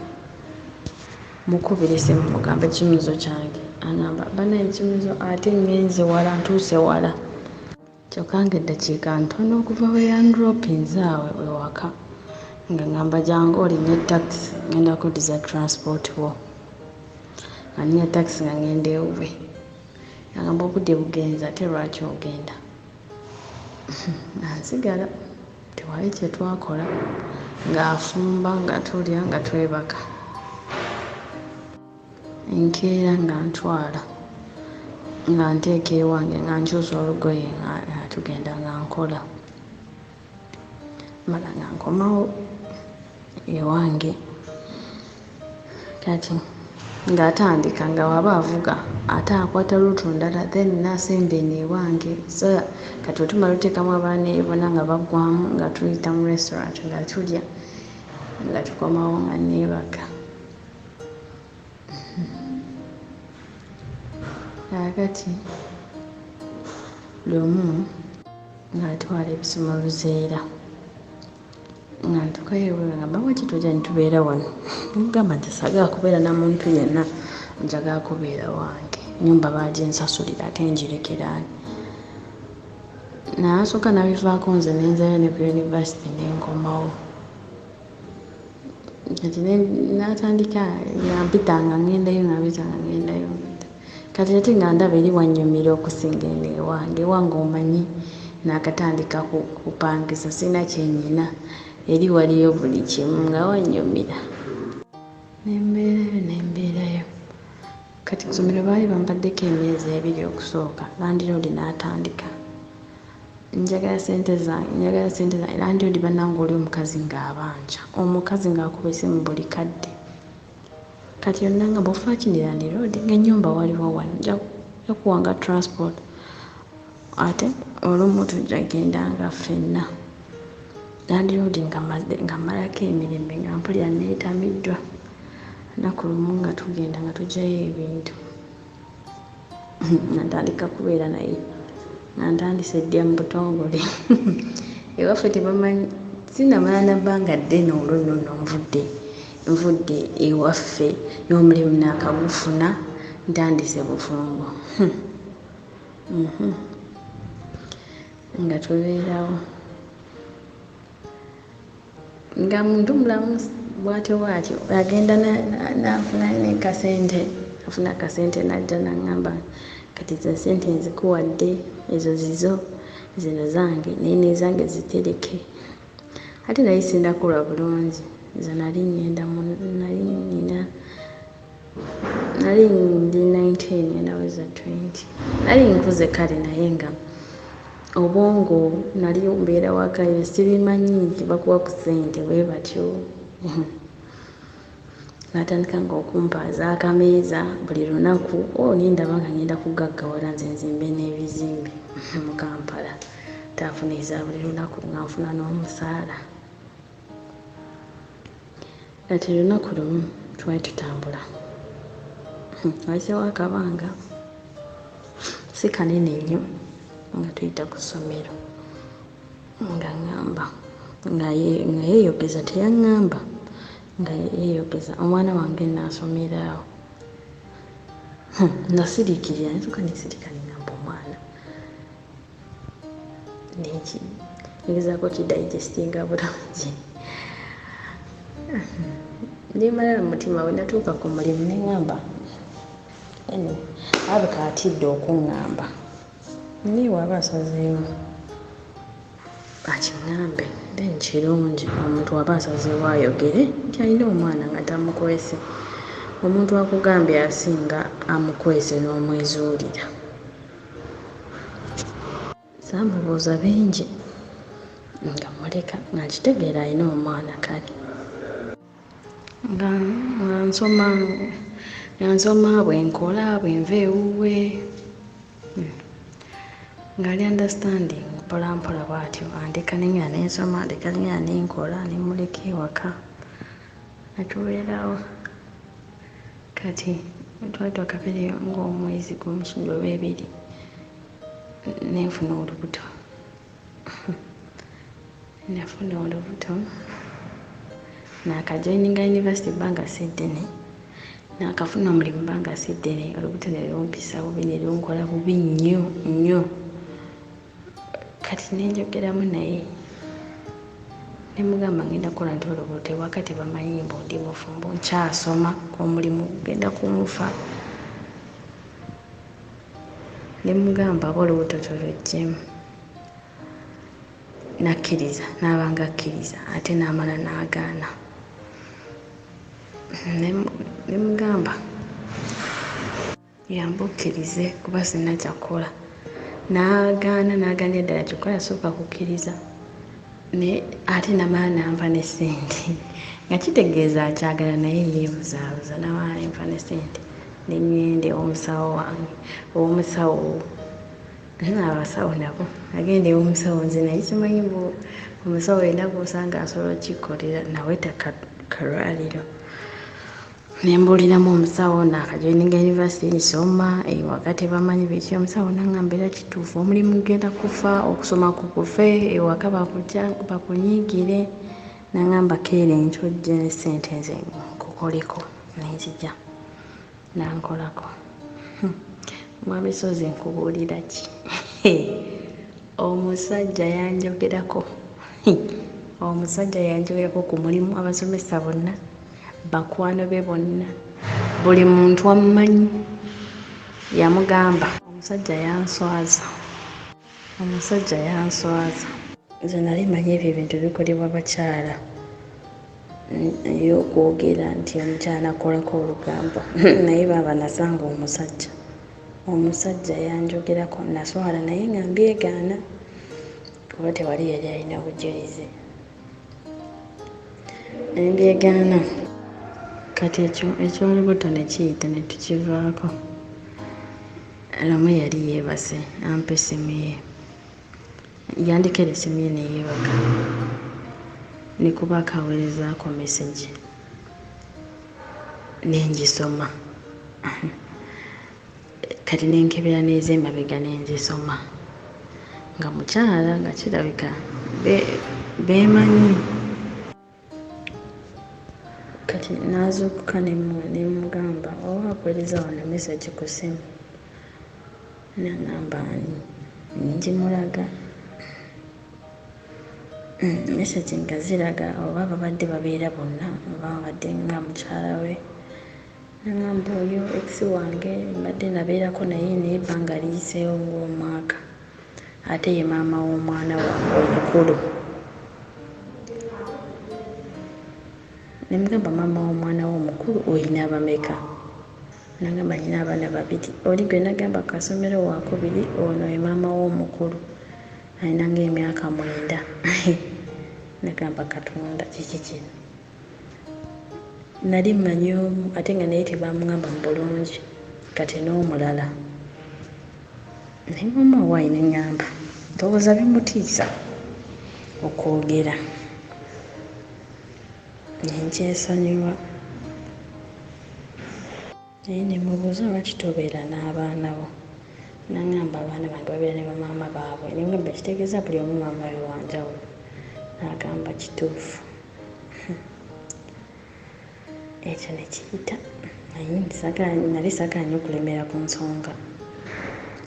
Mukubira essimu mugamba ekisumuluzo kyange, aŋŋamba bannaye ekisumuluzo ate ŋŋenze wala, ntuuse wala. Kyokka ng'eddakiika ntono okuva we yandropinze awo ewaka, nga ŋŋamba jangu olinnye takisi, ŋŋenda kuddiza transport wo. Nga nninnya takisi nga ŋŋenda ewuwe. Aŋŋamba obudde bugenze ate lwaki ogenda? Nga nsigala tewali kye twakola, ng'afumba nga tulya nga twebaka. Enkeera nga ntwala. Nga nteeka ewange, nga nkyusa olugoye, nga tugenda, nga nkola, mala nga nkomawo ewange. Kati ng'atandika nga waba avuga ate akwata route ndala, then n'asemba eno ewange. So kati wetumala oteekamu abaana bonna nga baggwamu, nga tuyita mu restaurant nga tulya, nga tukomawo, nga neebaka. Kaakati lumu ng'atwala ebisumuluzo, era nga ntuukayo ewewe nga mba, "Waki tojja ne tubeera wano?" Mugamba nti saagala kubeera na muntu yenna, njagala kubeera wange, nyumba baginsasulira ate ngirekeraani. Nasooka nabivaako, nze nenzayo ne ku university nenkomawo. Kati natandika nga mpita nga ngendayo, nga mpita nga ngendayo. Kati ate nga ndaba eri wannyumira okusinga eno ewange. Ewange omanyi naakatandika kupangisa, sirina kyenyina, eri waliyo buli kimu, nga wannyumira. Nembeerayo, nembeerayo. Kati ku ssomero baali bampaddeko emyezi 2 okusooka. Landlord n'atandika, "Njagala sente zange, njagala sente zange." Landlord bannange, oli omukazi ng'abanja, omukazi ng'akuba essimu buli kadde. Kati yonna nga bw'ofa ki ne landlord, ng'ennyumba waliwo wano, nja kuwanga transport, ate olumu tujja gendanga ffenna. Landlord nga mmalako emirembe, nga mpulira neetamiddwa. Lunaku lumu nga tugenda nga tuggyayo ebintu, nga ntandika kubeera naye, nga ntandise ddya mu butongole. Ewaffe tebamanyi, sinamala na bbanga ddene olwo nno nno nvudde ewaffe n'omulimu naakagufuna, ntandise bufumbo. Nga tubeerawo nga muntu mulamu bw'atyo bw'atyo, agenda n'afuna ne kasente, afuna akasente n'ajja n'aŋŋamba, "Kati zino sente nzikuwadde, ezo zizo, zino zange, naye n'ezange zitereke." Ate nali sinnakula bulungi, nze nali ŋŋenda mu nali nina nali ndi 19, ngenda weza 20, nali nkuze kale, naye nga obwongo nali mbeera waka, sibimanyi nti bakuwa ku ssente bwe batyo. N'atandika nga okumpa ez'akameeza buli lunaku. O nindaba nga ngenda kugaggawala, nze nzimbe n'ebizimbe mu Kampala, tanfuna eza buli lunaku, nga nfuna n'omusaala. Kati lunaku lumu twali tutambula, wayiseewo akabanga si kanene nnyo, nga tuyita ku ssomero, nga ŋŋamba nga yeeyogeza, teyaŋŋamba, nga yeeyogeza, "Omwana wange naasomera awo." Nasiriikirira, nesooka nesirika, neŋŋamba omwana, neki ngezaako kidigestinga bulungi, nemala mu mutima. Bwe natuuka ku mulimu neŋŋamba, alabika atidde okuŋŋamba, naye bw'aba asazeewo akiŋŋambe, then kirungi. Omuntu aba asazeewo ayogere nti alina omwana nga tamukwese. Omuntu akugambye asinga amukwese n'omwezuulira. Saamubuuza bingi, nga muleka, nga nkitegeera alina omwana. Kale nga nsoma, nga nsoma, bwe nkola, bwe nva ewuwe, ng'ali understanding. Mpola mpola bw'atyo andeka nengenda nensoma, andeka nengenda nenkola, nemuleka ewaka, natubeerawo. Kati twali twakabeerayo ng'omwezi gumu kitundu oba 2, nenfuna olubuto. Nafuna olubuto naakajoininga university ebbanga si ddene, naakafuna omulimu bbanga si ddene, olubuto ne lumpisa bubi, ne lunkola bubi nnyo nnyo. Kati nenjogeramu naye, nemugamba ngenda kukola nti olubuto, ewaka tebamanyi mbu ndi mufumbo, nkyasoma, omulimu gugenda kunfa. Nemugamba aba olubuto toluggyemu. Nakkiriza, n'abanga akkiriza, ate n'amala n'agaana. Nemugamba Yamba okkirize kuba sirina kyakukola. N'agaana n'agaana eddala kyokka yasooka kukkiriza naye ate namala n'ampa ne ssente nga kitegeeza akyagala naye yeebuzaabuza namala ne mpa ne ssente ne ŋŋenda ew'omusawo wange ew'omusawo abasawo nabo nagenda ew'omusawo nze naye simanyi mbu omusawo yenna gw'osanga asobola okukikkolera naweta kalwaliro ne mbuuliramu omusawo naakajoininga university nsoma ewaka tebamanyi biki omusawo n'aŋŋamba era kituufu omulimu gugenda kufa okusoma kukufe ewaka bakunyiigire n'aŋŋamba keera enkya ojje ne ssente nze nkukoleko nenzija nankolako. Mwami Ssozi nkubuulira ki? Omusajja yanjogerako omusajja yanjogerako ku mulimu abasomesa bonna bakwano be bonna buli muntu ammanyi yamugamba omusajja yanswaza omusajja yanswaza. Nze nali manyi ebyo ebintu bikolebwa bakyala ey'okwogera nti omukyala nakolako olugambo naye baaba nasanga omusajja omusajja yanjogerako naswala naye nga mbyegaana kuba tewali yali alina bujulizi nembyegaana kati ekyo eky'olubuto ne kiyita ne tukivaako lumu yali yeebase ampa essimu ye yandekera essimu ye ne yeebaka ne kubaako aweerezaako mesegi ne ngisoma kati ne nkebera n'ez'emabega ne nzisoma nga mukyala nga kirabika beemanyi. Kati n'azuukuka ne mmugamba oba akuweereza wano mesegi ku ssimu n'aŋŋamba ani ne ngimulaga mesegi nga ziraga oba babadde babeera bonna oba babadde nga mukyala we n'aŋŋamba oyo ex wange mbadde nabeerako naye naye ebbanga liyiseewo ng'omwaka ate ye maama w'omwana wange omukulu. Ne mugamba maama w'omwana wo omukulu oyina bameka? N'angamba nnyina abaana babiri oli gwe nagamba ku kasomero waakubiri ono ye maama w'omukulu alina ng'emyaka 9. Nagamba Katonda kiki kino? Nali mmanyi omu ate nga naye tebaamugamba mu bulungi kati n'omulala. Ne nguma owaaye ne ŋŋamba ndowooza bimutiisa okwogera ne nkyesonyiwa. Naye ne mmubuuza lwaki tobeera n'abaana bo? N'aŋŋamba abaana bange babeera ne bamaama baabwe. Ne mmugamba kitegeeza buli omu maama we wa njawulo. N'agamba kituufu. Ekyo ne kiyita naye nali saagala nnyo kulemera ku nsonga.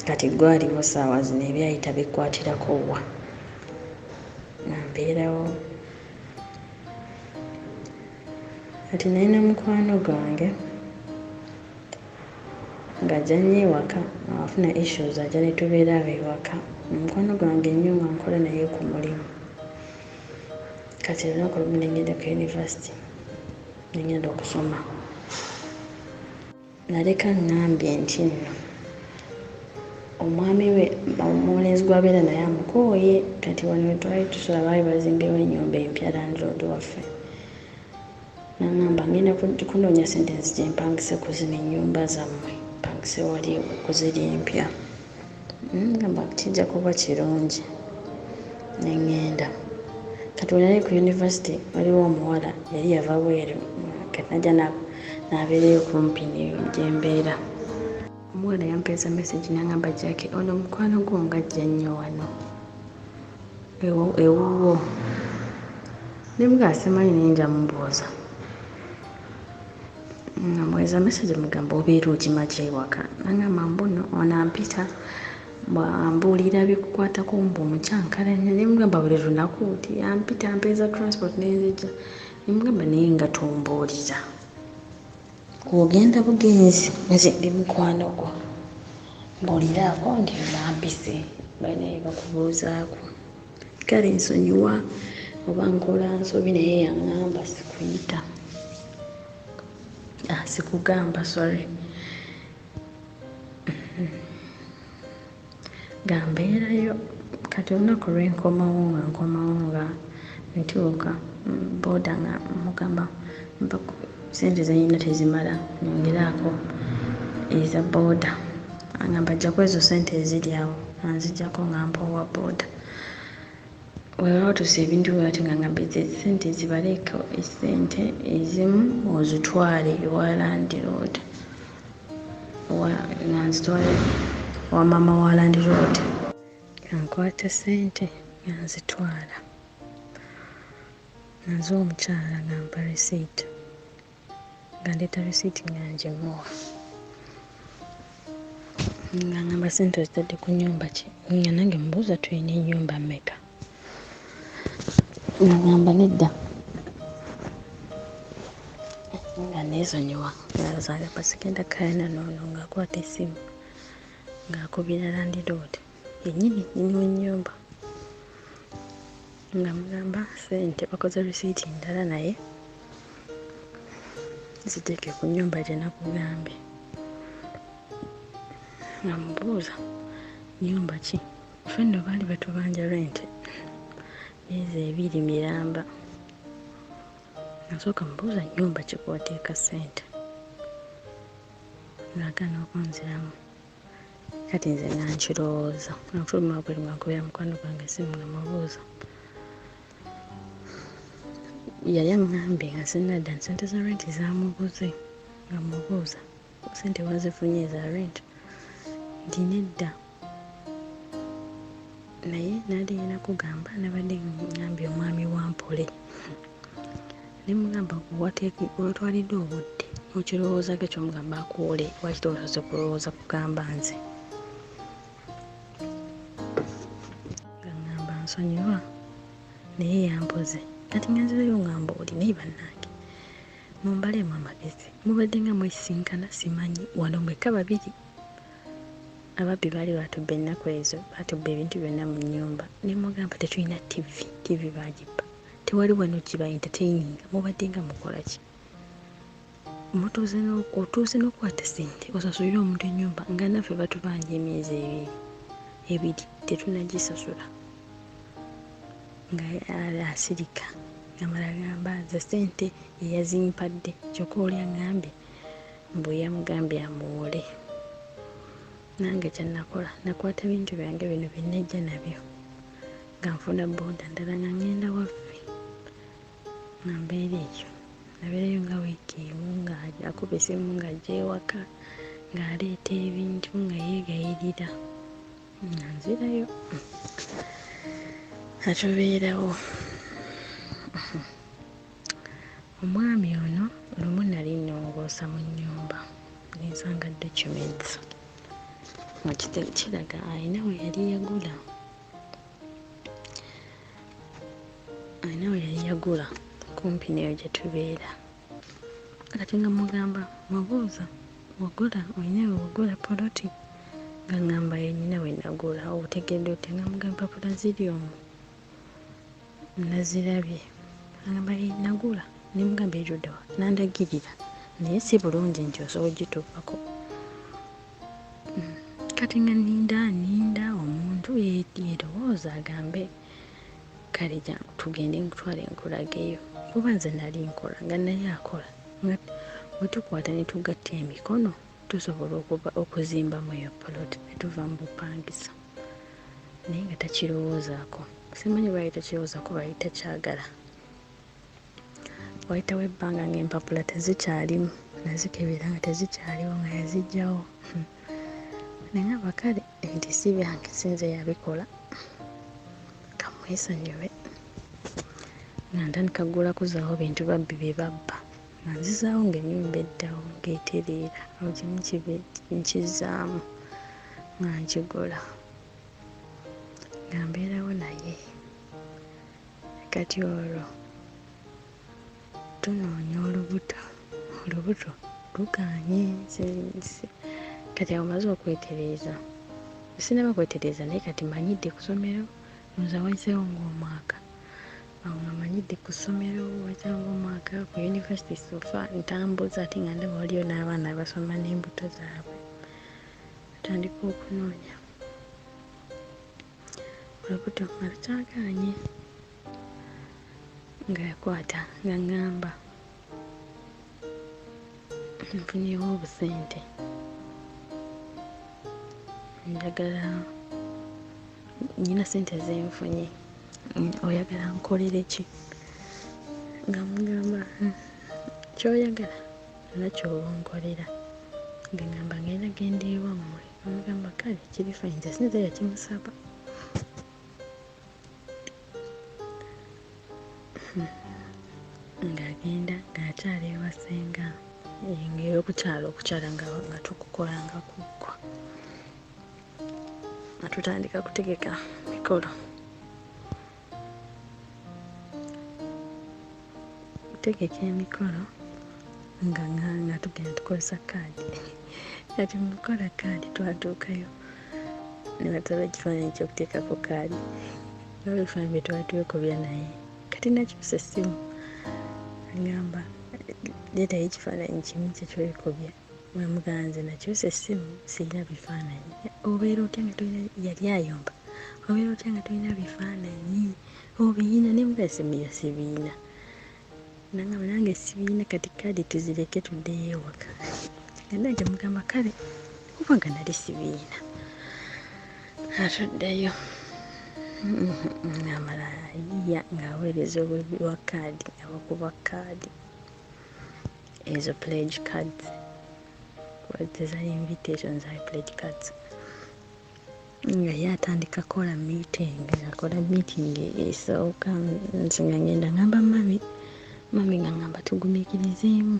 Kati ggwe aliwo ssaawa zino ebyayita bikkwatirako wa? Nga mbeerawo. Kati nalina mukwano gwange ng'ajja nnyo ewaka afuna issues ajja ne tubeera awo ewaka. Mukwano gwange nnyo nga nkola naye ku mulimu. Kati olunaku lumu ne ŋŋenda ku university ne ŋŋenda okusoma. Naleka ŋŋambye nti nno omwami we omulenzi gw'abeera naye amukooye kati wano we twali tusula baali bazimbyewo ennyumba empya landlord waffe n'aŋŋamba ŋŋenda kunoonya ssente nzije mpangise ku zino ennyumba zammwe mpangise wali ku ziri empya. Ŋŋamba kijja kuba kirungi ne ŋŋenda. Kati we nali ku university waliwo omuwala yali yava bweru kati n'ajja n'abeerayo kumpi ne gye mbeera. Omuwala yampeereza mesegi n'aŋŋamba Jackie ono mukwano gwo ng'ajja nnyo wano ewuwo. Ne mugamba simanyi naye nja mmubuuza. Nga mmuweereza mesegi mmugamba obeera okima ki ewaka? N'aŋŋamba mbu nno ono ampita ambuulira bikukwatako mbu omukyankalanya. Ne mugamba buli lunaku nti ampita ampeereza transport ne nzija. Ne mugamba naye nga tombuulira. Ogenda bugenzi nze ndi mukwano gwo. Mbuuliraako nti bampise balina bye bakubuuzaako. Kale nsonyiwa oba nkola nsobi naye yaŋŋamba sikuyita. Sikugamba sorry. Nga mbeerayo kati olunaku lwenkomawo nga nkomawo nga ntuuka booda nga mugamba mpa sente zenyina tezimala nyongeraako eza booda, angamba jjako ezo sente eziri awo, anzijjako nga mpa owa booda. Weewatuusa ebintu bwati nga ngamba ezo sente zibaleeko, esente ezimu ozitwale ewa landiroodi, nga nzitwale wa maama wa landiroodi. Nga nkwata sente nga nzitwala, nga nziwa omukyala nga mpa risiiti, nga ndeeta risiiti nga ngimuwa, nga ngamba sente ozitadde ku nnyumba ki, nga nange mubuuza tulina ennyumba mmeka, nga ngamba nedda, nga neesonyiwa, nga agamba sigenda kkaayana n'ono, ng'akwata essimu ng'akubira landiroodi yennyini nnyini w'ennyumba, nga mugamba sente bakoze risiiti ndala naye ziteeke ku nnyumba gye nakugambye. Nga mubuuza nnyumba ki, ffe nno baali batubanja renti myezi 2 miramba. Nasooka mubuuza nnyumba ki kw'oteeka ssente, ng'agaana okunziramu. Kati nze nga nkirowooza, nga nfuluma wabweru nga nkubira mukwano gwange essimu nga mubuuza. Yali aŋŋambye nga sinnadda nti ssente za renti zaamubuze, nga mubuuza ssente wazifunye eza renti, nti nedda. Naye nali nnina kugamba nabadde ŋŋambye omwami wa Mpole, ne mugamba wetwalidde obudde n'okirowoozaako eky'omugamba akuwole, lwaki tosoose kulowooza kugamba nze? Nga ŋŋamba nsonyiwa naye yampoze. Kati nga nzirayo nga mbuuli, naye bannange mumbaleemu amagezi, mubadde nga mwesisinkana simanyi wano mwekka babiri. Ababbi baali batubba ennaku ezo, batubba ebintu byonna mu nnyumba, ne mugamba tetulina TV, TV baagibba, tewali wano kiba entertaining, mubadde nga mukola ki? Otuuse n'okukwata ssente osasulire omuntu ennyumba nga naffe batubanja emyezi ebiri tetunnagisasula. Nga asirika ngamala agamba nze ssente ye yazimpadde, kyokka oli aŋŋambye mbu yamugambye amuwole. Nange kye nakola nakwata bintu byange bino bye najja nabyo, nga nfuna booda ndala nga ŋŋenda waffe, nga mbeera ekyo. Nabeerayo nga wiiki emu nga akuba essimu ng'ajja ewaka ng'aleeta ebintu nga yeegayirira, nga nzirayo. Atubeerawo. Omwami ono lumu nali nnongoosa mu nnyumba ne nsanga documents nga kiraga alina we yali yagula, alina we yali yagula kumpi n'eyo gye tubeera. Kati nga mugamba mubuuza wagula olina we wagula poloti, nga ŋŋamba ye nnyina we nagula, otegedde otya? Nga mugamba empapula ziri omwo nazirabye. Agamba ye nagula, ne mugamba erudda wa, n'andagirira naye si bulungi nti osobola ogituukako. Kati nga nninda omuntu yerowooza agambe kale tugende nkutwale nkulageyo, kuba nze nali nkola nga naye akola, nga bwe tukwata ne tugatta emikono tusobola okuzimbamu eyo poloti ne tuva mu bupangisa. Naye nga takirowoozaako, simanyi lwaki takirowoozaako, lwaki takyagala. Wayitawo ebbanga ng'empapula tezikyalimu, nazikebera nga tezikyaliwo nga yaziggyawo. Naye nga kale nti si byange, si nze yabikola, kamwesonyiwe. Nga ntandika kugula kuzaawo bintu babbi bye babba, nga nzizaawo ng'ennyumba eddawo ng'etereera, awo kimu nkizzaamu nga nkigula, nga mbeerawo naye. Kati olwo tunoonya olubuto, olubuto lugaanye. Kati awo mmaze okwetereeza, sinnaba kwetereeza naye kati manyidde ku ssomero, ndowooza wayiseewo ng'omwaka. Awo nga manyidde ku ssomero, wayiseewo ng'omwaka, ku university so far ntambuza ate nga ndaba waliyo n'abaana abasoma n'embuto zaabwe. Tutandika okunoonya olubuto nga lukyagaanye, nga yakwata nga ŋŋamba nfunyewo obusente, njagala nnyina ssente ze nfunye, oyagala nkolere ki? Nga mugamba ky'oyagala era ky'oba onkolera. Nga ŋŋamba ngenda genda ewammwe. Namugamba kale kiri fine, nze si nze yakimusaba. Ng'agenda ng'akyala ewa ssenga, ng'okukyala okukyala nga tukukola nga kuggwa, nga tutandika kutegeka mikolo. Kutegeka emikolo nga nga tugenda tukozesa kaadi. Kati mu kukola kaadi twatuukayo ne batusaba ekifaananyi eky'okuteekako kaadi. Waliwo ebifaananyi bye twali twekubya naye kati nakyusa essimu agamba leetayo ekifaananyi kimu kye twekubya. Namugamba nze nakyusa essimu sirina bifaananyi. Obeera otya nga tolina, yali ayomba, obeera otya nga tolina bifaananyi, obiyina? Ne mugamba essimu yo sibiyina. Nangamba nange sibiyina, kati kaadi tuzireke tuddeyo ewaka. Nga nange mugamba kale kubanga nali sibiyina. Atuddeyo ng'amala ayiiya ng'aweereza obubbi bwa kaadi nga bakuba kaadi ezo pledge cards, tezali invitation, zali pledge cards. Nga ye atandika kukola meeting, akola meeting esooka, nze nga ngenda ngamba mummy, mummy nga ngamba tugumiikirizeemu,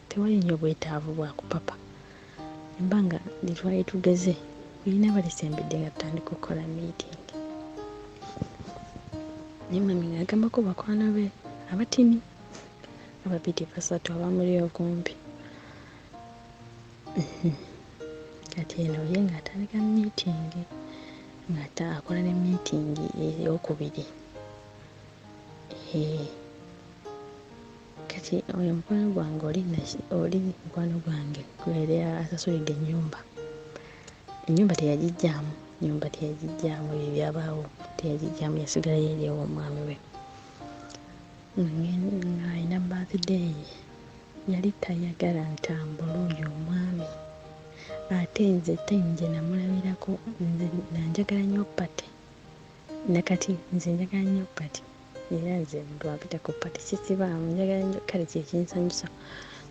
tewali nnyo bwetaavu bwa kupapa. Ebbanga lye twali tugeze lirina balisembedde nga tutandika okukola meeting. Naye mummy ng'agambako bakwano be abatini ababiri basatu abamuli okumpi. Kati eno ye ng'atandika meeting, ng'ate akola ne meeting ey'okubiri. Kati oyo mukwano gwange oli oli mukwano gwange gwe yali asasulidde ennyumba. Ennyumba teyagiggyaamu, ennyumba teyagiggyaamu, ebyo byabaawo teyagiggyaamu, yasigalayo eri ew'omwami we. Ng'alina birthday ye, yali tayagala ntambule oyo omwami. Ate nze gye namulabirako, nze njagala nnyo party. Nakati nze njagala nnyo party, era nze omuntu bw'ampita ku party sisibaamu, njagala nnyo kale kye kinsanyusa.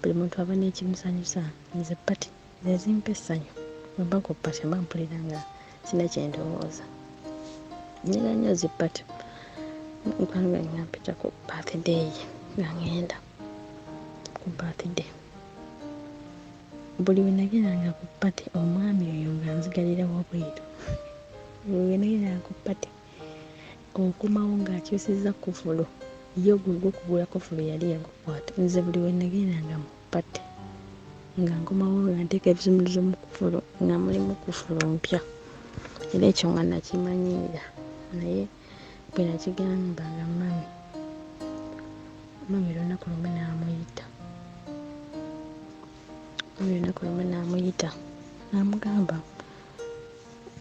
Buli muntu aba n'ekimusanyusa, nze party ze zimpa essanyu. Bwe mba ku party mba mpulira nga sirina kye ndowooza. Njagala nnyo zi party. Mukwano gwange n'ampita ku birthday ye nga ŋŋenda ku birthday. Buli lwe nagendanga ku party omwami oyo ng'anzigalira wabweru. Buli lwe nagendanga ku party okomawo ng'akyusizza kkufulu, ye ogwo ogw'okugula kkufulu yali yagukwata. Nze buli lwe nagendanga mu party nga nkomawo nga nteeka ebisumuluzo mu kkufulu nga mulimu kkufulu mpya. Era ekyo nga nakimanyiira, naye bwe nakigambanga mummy, mummy lunaku lumu n'amuyita. Mummy lunaku lumu n'amuyita n'amugamba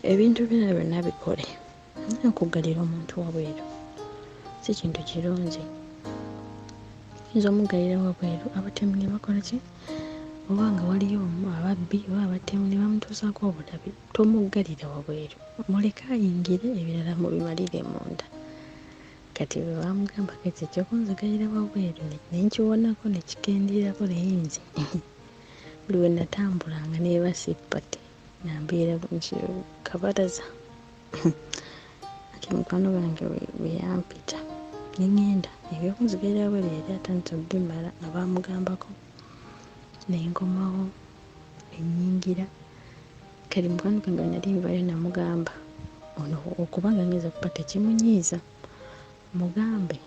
ebintu byonna byonna bikole, naye okuggalira omuntu wabweru si kintu kirungi. Oyinza omuggalira wabweru abatemu ne bakola ki? Oba nga waliyo ababbi oba abatemu ne bamutuusaako obulabe, tomuggalira wabweru, muleke ayingire ebirala mubimalire munda. Kati bwe baamugambako ekyo eky'okunzigalira wabweru ne nkiwonako ne kikendeerako, naye nze buli lwe natambulanga neebase party nga mbeera kabalaza. Kati mukwano gwange bwe yampita ne ŋŋenda, eby'okunzigalira wabweru yali atandise obbimala nga baamugambako, ne nkomawo ne nnyingira. Kati mukwano gwange bwe nali nvaayo namugamba ono okuba nga ngenze ku party kimunyiiza, mugambe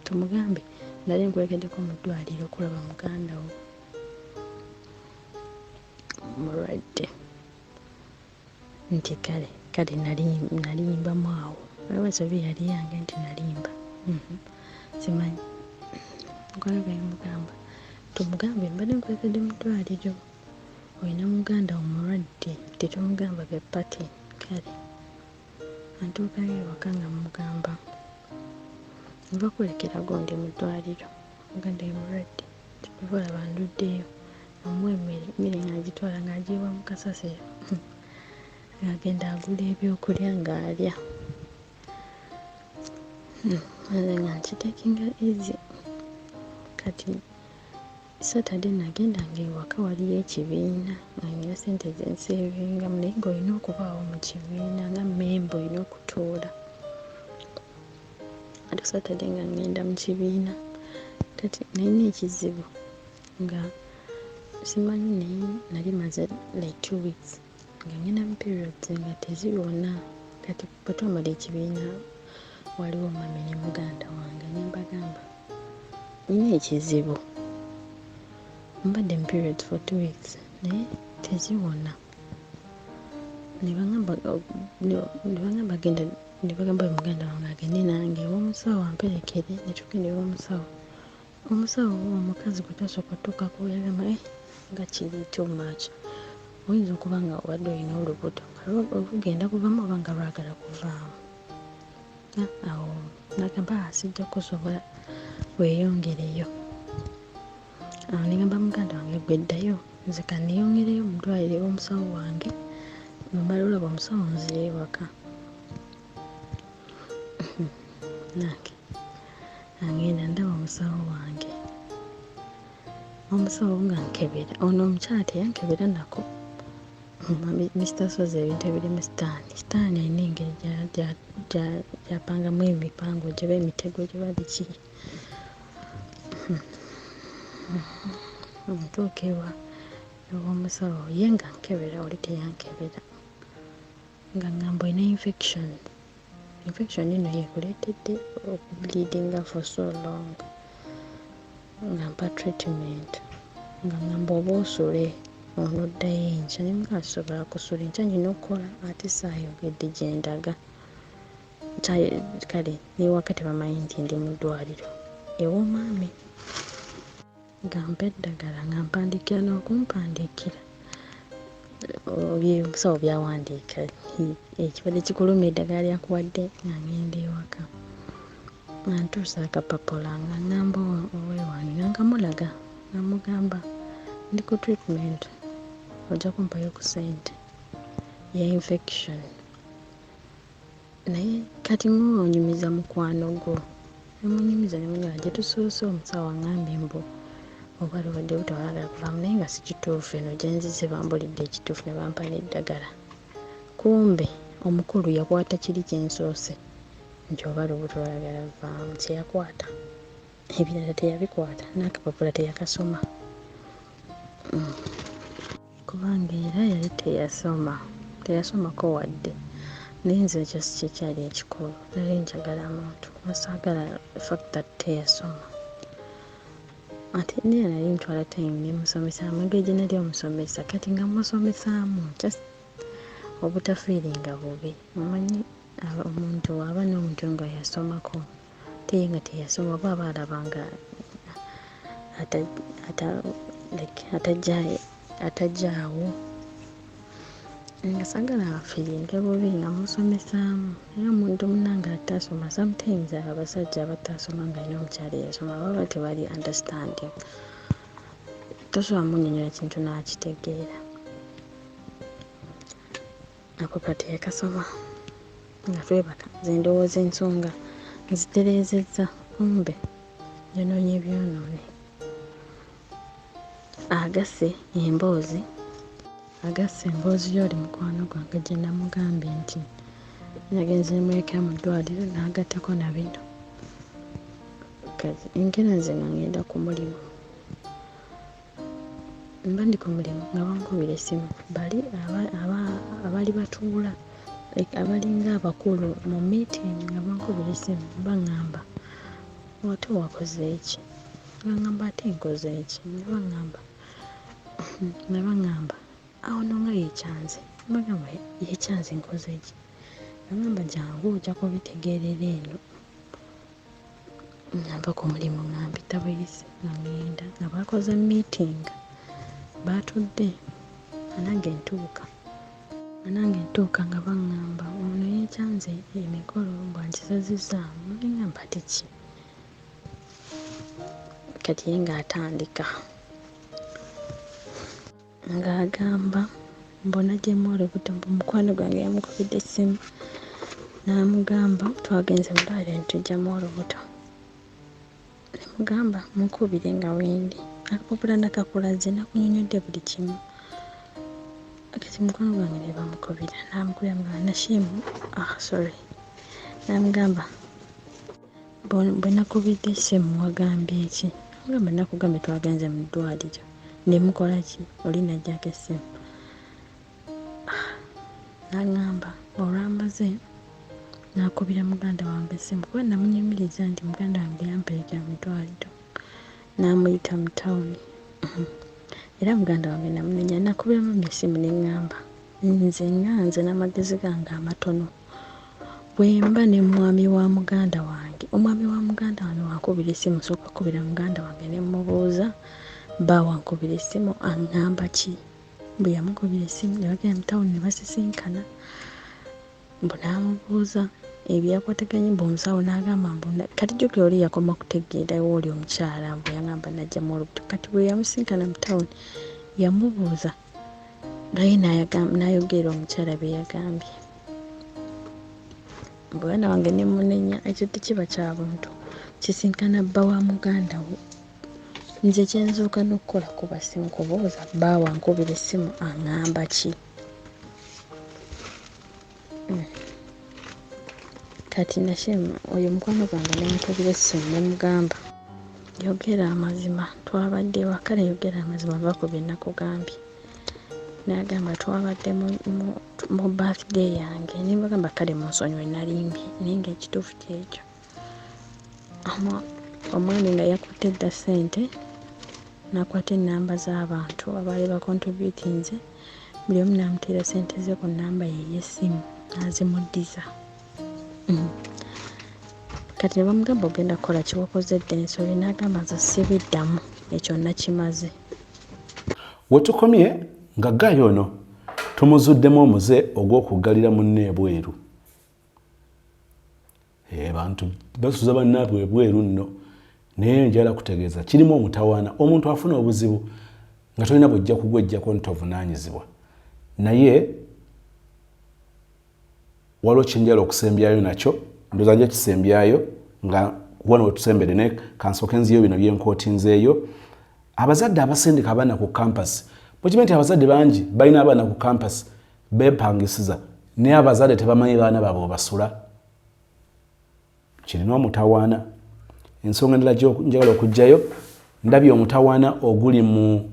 tumugambe nali nkuwerekeddeko mu ddwaliro okulaba muganda wo mulwadde. Nti kale kale nalimbamu awo, oba ensobi yali yange nti nalimba, simanyi. Mukwano gwange mugamba tumugambe mbadde nkuwerekedde mu ddwaliro. Olina muganda wo mulwadde, tetumugamba bya party. Kale antuukayo ewaka nga mugamba nva kwolekera gundi mu ddwaliro, muganda we mulwadde, kyova olaba nduddeyo. Amuwa emmere, emmere ng'agitwala ng'agiyiwa mu kasasiro, ng'agenda agula ebyokulya ng'alya. Nze nga nkiteekinga easy. Kati Saturday nagendanga ewaka, waliyo ekibiina nga nina ssente ze nseevingamu, naye ng'olina okubaawo mu kibiina nga mmemba, olina okutuula. Ate Saturday nga ngenda mu kibiina. Kati nalina ekizibu nga simanyi, naye nali maze like 2 weeks nga ngenda mu periods nga teziwona. Kati bwe twamala ekibiina, waliwo mummy ne muganda wange, ne mbagamba nina ekizibu, mbadde mu periods for 2 weeks naye teziwona. Ne bagamba genda, ne bagamba muganda wange agende nange ew'omusawo amperekere. Ne tugenda ew'omusawo. Omusawo omukazi gwe twasooka otuukako yagamba, "Eh, nga kiri too much, oyinza okuba nga obadde olina olubuto nga lugenda kuvaamu oba nga lwagala kuvaamu." Awo nagamba, "Sijja kusobola, weeyongereyo." Awo ne ngamba muganda wange, "Gwe ddayo, nze kanneeyongereyo mu ddwaliro ew'omusawo wange, bwe mmala olaba omusawo nzire ewaka." Nange agenda ndaba omusawo wange, omusawo nga nkebera. Ono omukyala teyankebera nako. Mr Sozi, ebintu ebirimu sitaani, sitaani alina engeri gyapangamu emipango gye oba emitego gye oba biki. Ntuuka ew'omusawo, ye nga nkebera, oli teyankebera, nga ŋŋamba, "Olina infection, infection eno yekuleetedde okubleedinga for so long." Nga mpa treatment, nga ŋŋamba, "Oba osule onoddayo enkya." Ne mugamba, "Sisobola kusula enkya, nina okukola, ate saayogedde gye ndaga." Kale n'ewaka tebamanyi nti ndi mu ddwaliro ew'omwami. Nga mpa eddagala, nga mpandiikira n'okumpandiikira omusawo by'awandiika, ekibadde kikuluma, eddagala lyakuwadde. Nga ŋŋenda ewaka, nga ntuusa akapapula, nga ŋŋamba oweewange, nga nkamulaga, nga mugamba, "Ndi ku treatment, ojja kumpayo ku ssente ya infection." Naye kati ng'onyumiza mukwano gwo, nemunyumiza, nemugamba gye tusoose omusawo aŋŋambye mbu oba lubadde butawalagala kuvaamu, naye nga si kituufu, eno gye nzize bambulidde ekituufu ne bampa n'eddagala. Kumbe omukulu yakwata kiri kye nsoose nti oba lubuto lwayagala vaamu, kyeyakwata, ebirala teyabikwata, n'akapapula teyakasoma, kubanga era yali teyasoma, teyasomako wadde. Naye nze ekyo si kyekyali ekikulu, nali njagala muntu, saagala fact that teyasoma. Ate naye nali ntwala time nemusomesaamu engeri gye nali omusomesa. Kati nga musomesaamu just obutafeelinga bubi. Omanyi omuntu aba n'omuntu nga yasomako, ate ye nga teyasoma, oba aba alaba nga atajjaawo, nga saagala afeelinge bubi, nga musomesaamu. Naye omuntu munnange atasoma, sometimes abasajja abatasoma nga alina omukyala eyasoma baba tebali understanding, tosobola munnyonnyola kintu n'akitegeera. Akapapula teyakasoma. Nga twebaka, nze ndowooza ensonga nzitereezezza, kumbe nyonoonye ebyonoone. Agasse emboozi, agasse emboozi y'oli mukwano gwange gye namugambye nti nagenze nemulekera mu ddwaliro, n'agattako na bino. Kati enkeera nze nga ngenda ku mulimu, mba ndi ku mulimu nga bankubira essimu, bali abaali batuula abalinga abakulu mu meeting, nga bankubira essimu, baŋŋamba, "Ate wakoze ki?" Nga ŋŋamba, "Ate nkoze ki?" Nga baŋŋamba, "Awo nno nga yeekyanze." Mbagamba, "Yeekyanze, nkoze ki?" Baŋŋamba, "Jangu ojja kubitegeerera eno." Nga nva ku mulimu, nga mpita buyisi, nga ŋŋenda nga bakoze meeting, baatudde. Nange ntuuka nga nange ntuuka nga baŋŋamba ono yeekyanze emikolo mbu ankisazizzaamu ne ŋŋamba ate ki? Kati ye ng'atandika ng'agamba mbu nagyemu olubuto mbu mukwano gwange yamukubidde essimu n'amugamba twagenze mu ddwaliro ne tuggyamu olubuto. Ne mugamba munkubire nga wendi akapapula nakakulaze nakunyonyodde buli kimu. Kati mukwano gwange ne bamukubira n'amukubira mugamba Nashimu ah sorry n'amugamba bwe nakubidde essimu wagambye ki? Namugamba nakugambye twagenze mu ddwaliro ne mukola ki? Oli n'aggyako essimu. Ah, n'aŋŋamba olwamaze n'akubira muganda wange essimu kuba namunyumiriza nti muganda wange yamperekera mu ddwaliro n'amuyita mu tawuni. Era muganda wange namunenya nakubira mummy essimu ne ŋŋamba nze nga nze n'amagezi gange amatono bwe mba ne mwami wa muganda wange omwami wa muganda wange wankubira essimu nsooka kukubira muganda wange ne mmubuuza bba wankubira essimu aŋŋamba ki mbu yamukubira essimu ne bagenda mu tawuni ne basisinkana mbu n'amubuuza ebyakwataganye mbu omusawo n'agamba mbu kati jjukira oli yakoma kutegeera wooli omukyala mbu yangamba najjamu olubuto kati bwe yamusinkana mu tawuni yamubuuza naye n'ayogera omukyala bye yagambye mbu mwana wange ne munenya ekyo tekiba kya buntu kisinkana bba wa muganda wo nze kyenzooka n'okukola kuba sinkubuuza bba wankubira essimu aŋŋamba ki. Kati Nashema oyo mukwano gwange nemukubira essimu nemugamba yogera amazima twabadde wa kale yogera amazima va ku bye nakugambye n'agamba twabadde mu birthday yange ne mbagamba kale munsonyiwe nalimbye naye ng'ekituufu kyekyo omwami nga yakutte dda ssente n'akwata ennamba z'abantu abaali bakontributinze buli omu n'amuteera ssente ze ku nnamba ye ey'essimu n'azimuddiza. Kati ne bamugamba ogenda kukola ki wakoze dda ensobi n'agamba nze sibiddamu ekyo nakimaze. Wetukomye nga gaayi ono tumuzuddemu omuze ogw'okuggalira munne ebweru. Eh, bantu basuza bannaabwe ebweru nno naye njala kutegeeza kirimu omutawaana omuntu afuna obuzibu nga tolina bwejja kugwejjako nti ovunaanyizibwa naye waliwo kyenjala okusembyayo nakyo ndoza nja kisembyayo nga wano wetusembere naye kansooke nziyo bino byenkootinzeeyo abazadde abasindika abaana ku campus mukimanyi nti abazadde bangi balina abaana ku campus bepangisiza naye abazadde tebamanyi baana baabwe webasula kirina omutawaana ensonga endala njagala okugjayo ndabye omutawaana oguli mu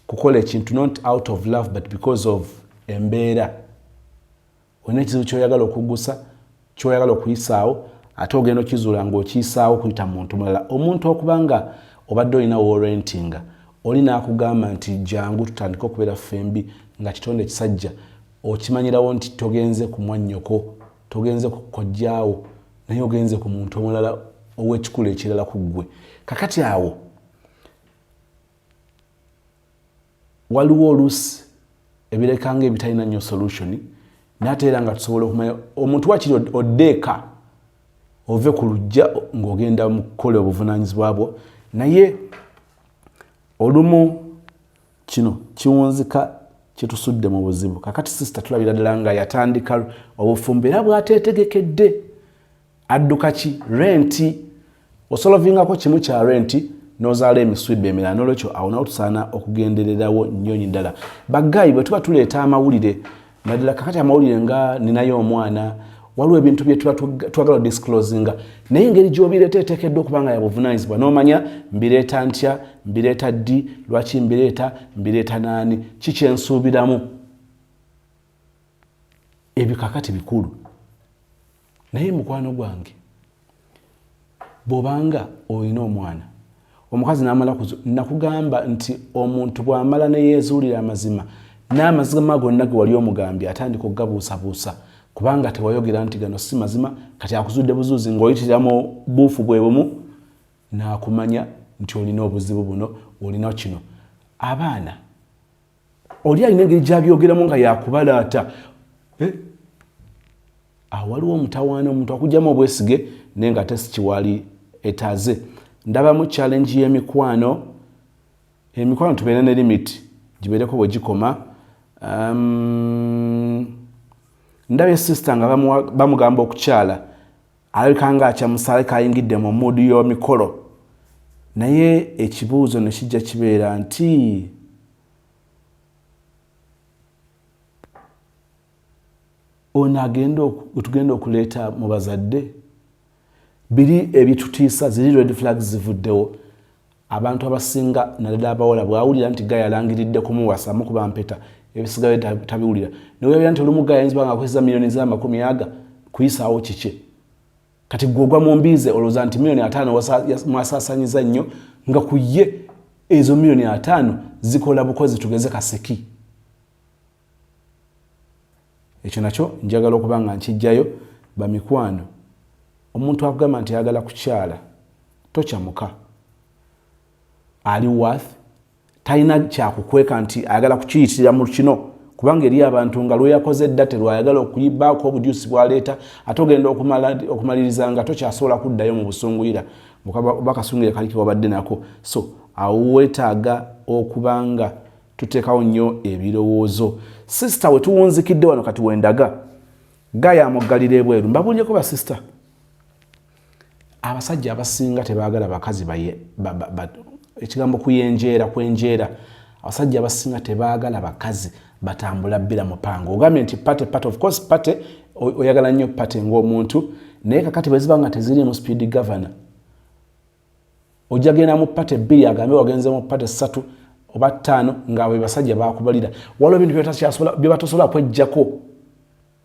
kukola ekintu not out of love but because of embeera olina ekizibu kyoyagala okuggusa kyoyagala okuyisaawo ate ogenda okizuula ng'okiyisaawo kuyita muntu mulala omuntu okuba nga obadde olina worentinga oli n'akugamba nti jangu tutandike okubeera ffembi nga kitonde ekisajja okimanyirawo nti togenze ku mwannyoko togenze ku kojjaawo naye ogenze ku muntu omulala ow'ekikula ekirala ku ggwe kakati awo Waliwo oluusi ebireka nga ebitalina nnyo solution naye ate era nga tusobola okumanya omuntu wakiri odde eka ove ku lujja ng'ogenda mu kukola obuvunaanyizibwa bwo naye olumu kino kiwunzika kitusudde mu buzibu kakati sisita tulabira ddala nga yatandika obufumbo era bwateetegekedde adduka ki renti osolovingako kimu kya renti nozaala emiswibba emirala nolwekyo awo nawo tusaana okugendererawo nnyonyi ddala bagayi bwe tuba tuleeta amawulire naddala kakati amawulire nga ninayo omwana waliwo ebintu bye tuba twagala odisclosinga naye engeri gyobireeta eteekeddwa okuba nga yabuvunanyizibwa nomanya mbireeta ntya mbireeta ddi lwaki mbireeta mbireeta naani kikyensuubiramu ebyo kakati bikulu Naye mukwano gwange bwobanga olina omwana omukazi namala nakugamba nti omuntu bwamala neyezuulira amazima n'amazima gonna ge wali omugambye atandika okugabuusabuusa kubanga tewayogera nti gano si mazima kati akuzudde buzuuzi ng'oyitira mu buufu bwe bumu n'akumanya nti olina obuzibu buno olina kino abaana. Oli alina engeri gyabyogeramu nga yakubalaata. Eh? Awo waliwo omutawaana, omuntu akugyamu obwesige, naye nga ate sikiwali etaaze. Ndabamu challenge y'emikwano. Emikwano tubeere ne limit, gibeereko bwe gikoma. Ndabye sister nga bamugamba okukyala, alabika nga akyamusa, alabika ayingidde mu mood y'emikolo, naye ekibuuzo ne kijja kibeera nti ono agenda tugenda okuleeta mu bazadde biri ebitutiisa, ziri red flags zivuddewo. Abantu abasinga, naddala abawala, bwawulira nti guy alangiridde kumuwasa, mukuba mpeta, ebisigayo tabiwulira. Newebera nti olumu guy ayinza nga akozesa miliyoni z'amakumi aga kuyisaawo kike. Kati gwe ogwa mu mbiize, olowooza nti miliyoni 50 mwasaasanyiza nnyo, nga ku ye ezo miliyoni 50 zikola bukozi. Tugeze kasiki ekyo nakyo njagala okuba nga nkijjayo. Bamikwano, omuntu akugamba nti ayagala kukyala, tokyamuka. Ali worth, talina kyakukweka nti ayagala kukiyitirira mu kino, kubanga eri abantu nga lweyakoze edda terwayagala okuyibaako obujusi bwaleeta, ate ogenda okumaliriza nga tokyasobola kuddayo mu busunguyira bakasungire kali kewabadde nako. So awo weetaaga okuba nga tuteekawo nnyo ebirowoozo. Sister we tuwunzikidde wano kati wendaga guy amuggalira ebweru. Mbabuulyeko basista, abasajja abasinga tebaagala bakazi baye ekigambo kuyenjeera kwenjeera. Abasajja abasinga tebaagala bakazi batambula bbira mupango. Ogambye nti party, party, of course party, oyagala nnyo party ng'omuntu, naye kakati bwe ziba nga teziriimu speed governor, ojja genda mu party bbiri, agambe wagenze mu party ssatu oba ttaano, nga bwe basajja bakubalira. Waliwo ebintu bye batasobola kwejjako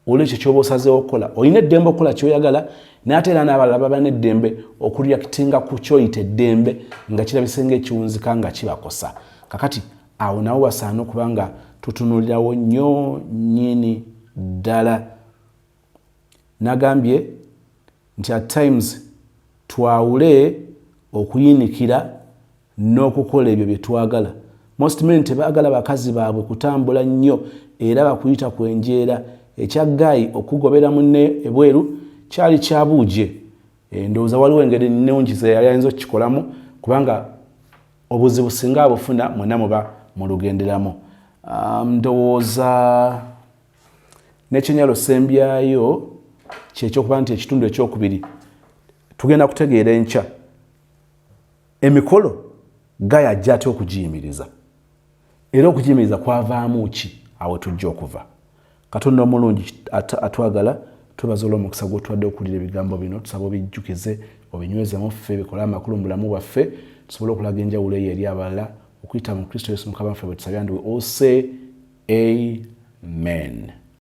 olwekyo kyoba osazeewo okukola. Olina eddembe okukola kyoyagala, naye ate era n'abalala baba n'eddembe okureactinga ku kyoyita eddembe nga kirabise ngaekiwunzika nga kibakosa. Kakati awo nawo wasaana okuba nga tutunulirawo nnyo nnyini ddala. Nagambye nti at times twawule okuyinikira n'okukola ebyo bye twagala. Most men tebaagala bakazi baabwe kutambula nnyo era bakuyita kwenjeera. Ekya guy okugobera munne ebweru kyali kyabuuje. Ndowooza waliwo engeri nnungi ze yali ayinza okukikolamu, kubanga obuzibu singa abufuna mwena muba mulugenderamu. Ndowooza n'ekyenyalo sembyayo kyekyokuba nti ekitundu ekyokubiri tugenda kutegeera enkya emikolo guy ajja atya okugiyimiriza, era okugiyimiriza kwavaamu ki. Awo tujja okuva. Katonda omulungi atwagala, twebaza olw'omukisa gw'otuwadde okuwulira ebigambo bino. Tusaba obijjukize, obinyweze mu ffe, bikole amakulu mu bulamu bwaffe, tusobole okulaga enjawulo eyo eri abalala okuyita mu Kristo Yesu Mukama waffe bwe tusabya. And we all say amen.